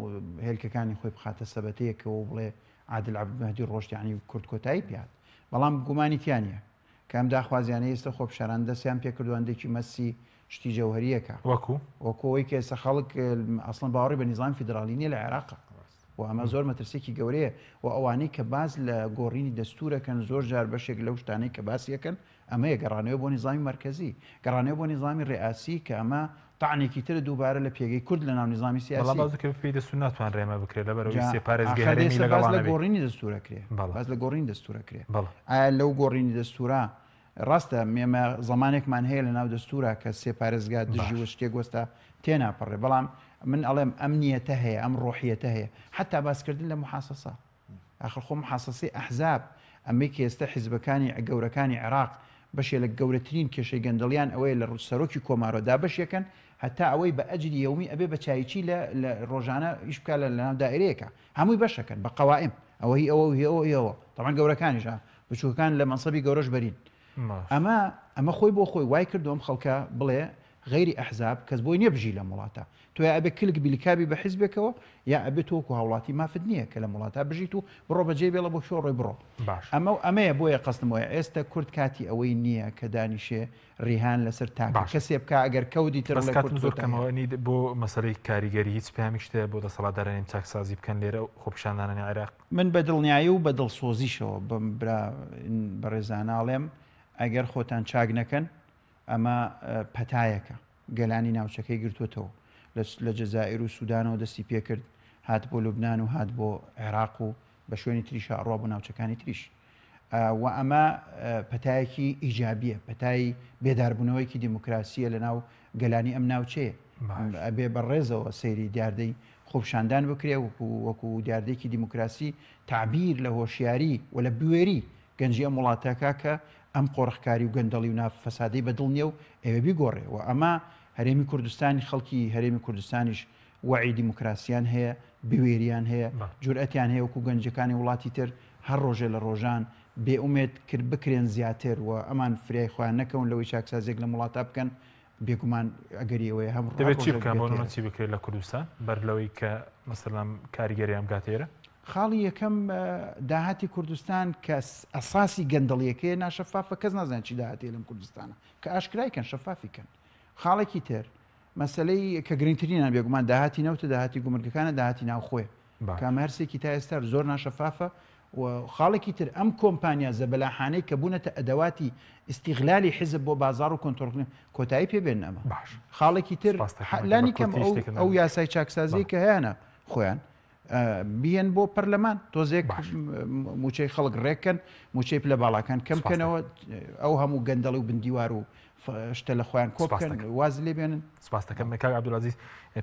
هێلکەکانی خۆی بخاتە سەبەتەیەکەوە و بڵێ عادل عەبدولمەهدی ڕۆشت یانی کورد کۆتایی پێهات. بەڵام گومانی تیا نییە کە ئەم داخوازیانەی ئێستا خۆپیشانان دەستیان پێکردووە هەندێکی مەسی شتی جەوهەریەکە. وەکو؟ وەکو ئەوەی کە ئێستا خەڵک ئەسڵەن باوەڕی بە نیزامی فیدراڵی نییە لە عێراقا. و ئەمە زۆر مەترسیەکی گەورەیە و ئەوانەی کە باس لە گۆڕینی دەستوورەکەن زۆر جار بەشێک لەو شتانەی کە باسی ئەکەن ئەمەیە گەڕانەوە بۆ نیزامی مەرکەزی، گەڕانەوە بۆ نیزامی ڕیئاسی کە ئەمە تەعنێکی ترە دووبارە لە پێگەی کورد لە ناو نیزامی بەڵام سیاسی. بازوکە بەپێی دەستوور ناتوانرێ ئەمە بکرێت لەبەر ئەوەی جا سێ پارێزگەی ئاخر هەرێمی ئێستا لەگەڵا باس لە نەبێ. گۆڕینی دەستوور ئەکرێ. بەڵێ. باس لە گۆڕینی دەستوور ئەکرێ. بەڵێ. ئایا لەو گۆڕینی دەستوورە ڕاستە ئێمە زەمانێکمان هەیە لە ناو دەستوورا کە سێ پارێزگا دژی باش. وە شتێک وەستا تێناپەڕێ بەڵام من ئەڵێم ئەم نیەتە هەیە ئەم ڕۆحیەتە هەیە حەتا باسکردن لە محاسەسە ئاخر خۆ محاسەسەی ئەحزاب ئەمەی کە ئێستا حیزبەکانی گەورەکانی عێراق بەشێ لە گەورەترین کێشەی گەندەڵیان ئەوەیە لە سەرۆکی کۆمارەوە دابەشیەکەن هەتا ئەوەی بە ئەجری یەومی ئەبێ بە چایچی لە لە ڕۆژانە ئیش بکا لە لەناو دائرەیەکا هەمووی بەشەکەن بە قەوائم ئەوە هی ئەوە و هی ئەوە هی ئەوە تەبعەن گەورەکانیش ها بچووکەکان لە مەنسەبی گەورەش بەرین ئەمە ئەمە خۆی بۆ خۆی وای کردو ئەم خەڵکە بڵێ غەیری ئەحزاب کەس بۆی نییە بژی لەم وڵاتە. تۆ یا ئەبێ کلک بیلکابی بە حیزبێکەوە یا ئەبێ تۆ وەکو هاوڵاتی مافت نییە کە لەم وڵاتە بژیت و بڕۆ بەجێی بێڵە بۆ کوێ ڕۆی بڕۆ. باش. ئەمە و ئەمەیە بۆیە قەستم وایە ئێستە کورد کاتی ئەوەی نییە کە دانیشێ ڕیهان لەسەر تاکە باشە. کەسێ بکا ئەگەر کەوت ئیتر بەس ڕڵێ کاتم کورد زۆر کۆتاییە. کەمەوە نی بۆ مەسەلەی کاریگەری هیچ پەیامیشت هەیە بۆ دەسەڵاتدارانی چاکسازی بکەن لێرە و خۆپیشاندانانی عێراق؟ من بە دڵنیایی و بە دڵسۆزیشەوە بەم برا بەڕێزانە ئەڵێم ئەگەر خۆتان چاک نەکەن ئەمە پەتایەکە گەلانی ناوچەکەی گرتووەتەوە، لە جەزائیر و سودانەوە دەستی پێکرد، هات بۆ لوبنان و هات بۆ عێراق و بە شوێنی تریشا ئەڕوا بۆ ناوچەکانی تریش. و ئەمە پەتایەکی ئیجابییە، پەتای بێداربوونەوەیەکی دیموکراسییە لەناو گەلانی ئەم ناوچەیە. ئەبێ بە ڕێزەوە سەیری دیاردەی خۆپیشاندان بکرێ وەکو وەکو دیاردەیەکی دیموکراسی تەعبیر لە هۆشیاری و لە بوێری گەنجی ئەم وڵاتە کا کە ئەم قۆرخکاری و گەندەڵی و نا فەسادەی بە دڵ نیە و ئەیەوێ بیگۆڕێ و ئەمە هەرێمی کوردستانی خەڵکی هەرێمی کوردستانیش وەعی دیموکراسیان هەیە بوێریان هەیە جورئەتیان هەیە وەکو گەنجەکانی وڵاتی تر هەر ڕۆژێ لە ڕۆژان بێ ئومێد کرد بکرێن زیاتر و ئەمان فریای خۆیان نەکەون لەوەی چاکسازیەک لەم وڵاتە بکەن بێگومان ئەگەری ئەوەیە هەم دەبێت چی بکەن بۆ نمونە چی بکرێت لە کوردستان بەر لەوەی کە مەسەلەن کاریگەریان بگاتە ئێرە؟ خاڵی یەکەم داهاتی کوردستان کە ئەساسی گەندەڵیەکەیە ناشەفافە کەس نازانێت چی داهاتێ لەم کوردستانە کە ئاشکرای کەن شەفافی کەن خاڵێکی تر مەسلەی کە گرنگترینان بێگومان داهاتی نەوتە داهاتی گومرگەکانە داهاتی ناوخۆیە کە ئەمە هەرسێکی تا ئێستا زۆر ناشەفافە و خاڵێکی تر ئەم کۆمپانیا زەبەلاحانەی کە بوونەتە ئەدەواتی ئیستیغلالی حیزب بۆ بازاڕ و کۆنترۆڵکردن کۆتایی پێ بێنن ئەمە باش خاڵێکی تر سپاس دەکەم ئەگەر بە لانی کەم کورتی ئەو شتێکت ئەو نەبێت. یاسای چاکسازیەی بەڵێ. کە هەیانە خۆیان بیەن بۆ پەرلەمان تۆزێک باش. موچەی خەڵک ڕێککەن موچەی پلە باڵاکان کەم سپاس بکەنەوە دەکەم. ئەو هەموو گەندەڵی و بندیوار و شتە لە خۆیان کۆ سپاس بکەن دەکەم. واز لێ بێنن. سپاس دەکەم کاک عەبدولعەزیز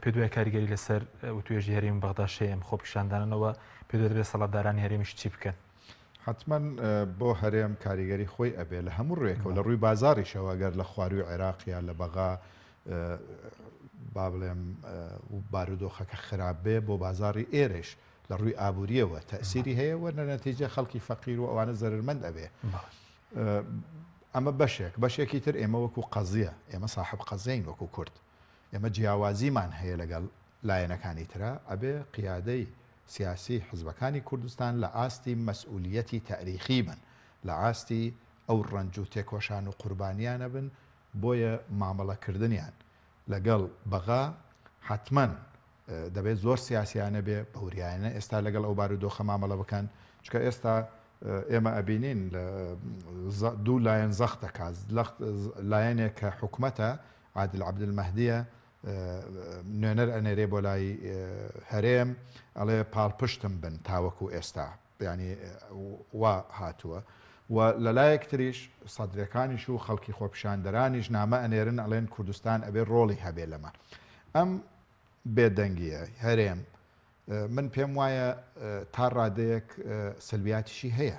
پێت وایە کاریگەری لەسەر وتوێژی هەرێمی بەغداش هەیە ئەم خۆپیشاندانانەوە پێت وایە دەبێت دەسەڵاتدارانی هەرێمیش چی بکەن؟ حەتمەن بۆ هەرێم کاریگەری خۆی ئەبێ لە هەموو ڕوێکەوە لە ڕووی بازاڕیشەوە گەر لە خواروی عێراق یا لە بەغا با بڵێم بارودۆخەکە خراپ بێ بۆ بازاڕی ئێرەش لە ڕووی ئابووریەوە تەسیری هەیە وە لە نەتیجە خەڵکی فەقیر و ئەوانە زەرمەند ئەبێ ئەمە بەشێک بەشێکی تر ئێمە وەکو قەزیە ئێمە ساحب قەزیین وەکو کورد ئێمە جیاوازیمان هەیە لەگەڵ لایەنەکانی ترا ئەبێ قیادەی سیاسی حزبەکانی کوردستان لە ئاستی مەسئولیەتی تاریخی بن لە ئاستی ئەو ڕەنج و تێکۆشان و قوربانیانە بن بۆیە مامەڵە کردنیان لەگەڵ بەغا حەتمەن دەبێت زۆر سیاسیانە بێ، بە وریایانە ئێستا لەگەڵ ئەو بارودۆخە مامەڵە بکەن، چونکە ئێستا ئێمە ئەبینین دوو لایەن زەخت دەکات، لایەنێک کە حکومەتە عادل عەبدولمەهدیە نوێنەر ئەنێرێ بۆ لای هەرێم ئەڵێ پاڵپشتم بن تاوەکو ئێستا یانی وا هاتووە و لەلایەک تریش سەدرەکانیش و خەڵکی خۆپیشاندەرانیش نامە ئەنێرن ئەڵێن کوردستان ئەبێ ڕۆڵی هەبێ لەمە ئەم بێدەنگیە هەرێم من پێم وایە تا ڕادەیەک سلبیاتیشی هەیە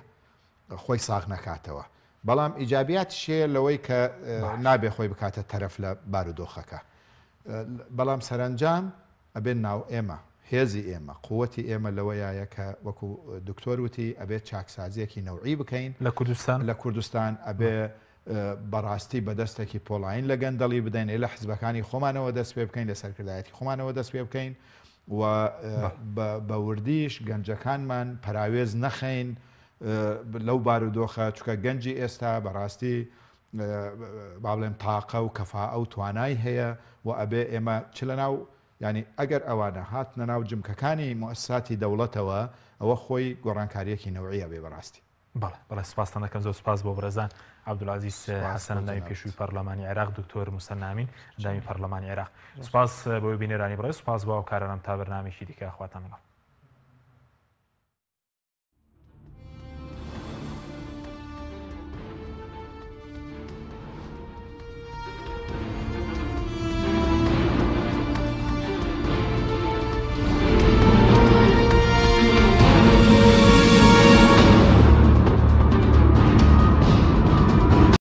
خۆی ساغ نەکاتەوە بەڵام ئیجابیاتیش هەیە لەوەی کە نابێ خۆی بکاتە تەرەف لە بارودۆخەکە بەڵام سەرنجام ئەبێ ناو ئێمە هێزی ئێمە قوتی ئێمە لەوەیە کە وەکو دکتۆر وتی ئەبێت چاکسازیەکی نەوعی بکەین لە کوردستان لە کوردستان ئەبێ بەڕاستی بە دەستێکی پۆڵایین لە گەندەڵی بدەین، لە حزبەکانی خۆمانەوە دەست پێ بکەین، لە سەرکردایەتی خۆمانەوە دەست پێ بکەین و بە وردیش گەنجەکانمان پەراوێز نەخەین لەو بارودۆخە، چونکە گەنجی ئێستا بەڕاستی. با بڵێم تاقە و کەفائە و توانای هەیە و ئەبێ ئێمە چ لە ناو یانی ئەگەر ئەوانە هاتنە ناو جمکەکانی موئەسساتی دەوڵەتەوە ئەوە خۆی گۆڕانکارییەکی نەوعی ئەبێ بەڕاستی. بەڵێ بەڵێ سپاستان دەکەم زۆر سپاس بۆ بەڕێزان عەبدولعەزیز حەسەن ئەندامی پێشووی پەرلەمانی عێراق دکتۆر موسەننا ئەمین ئەندامی پەرلەمانی عێراق سپاس بۆ بینەرانی بەڕێز سپاس بۆ هاوکارانم تا بەرنامەیەکی دیکە خواتان لەگەڵ.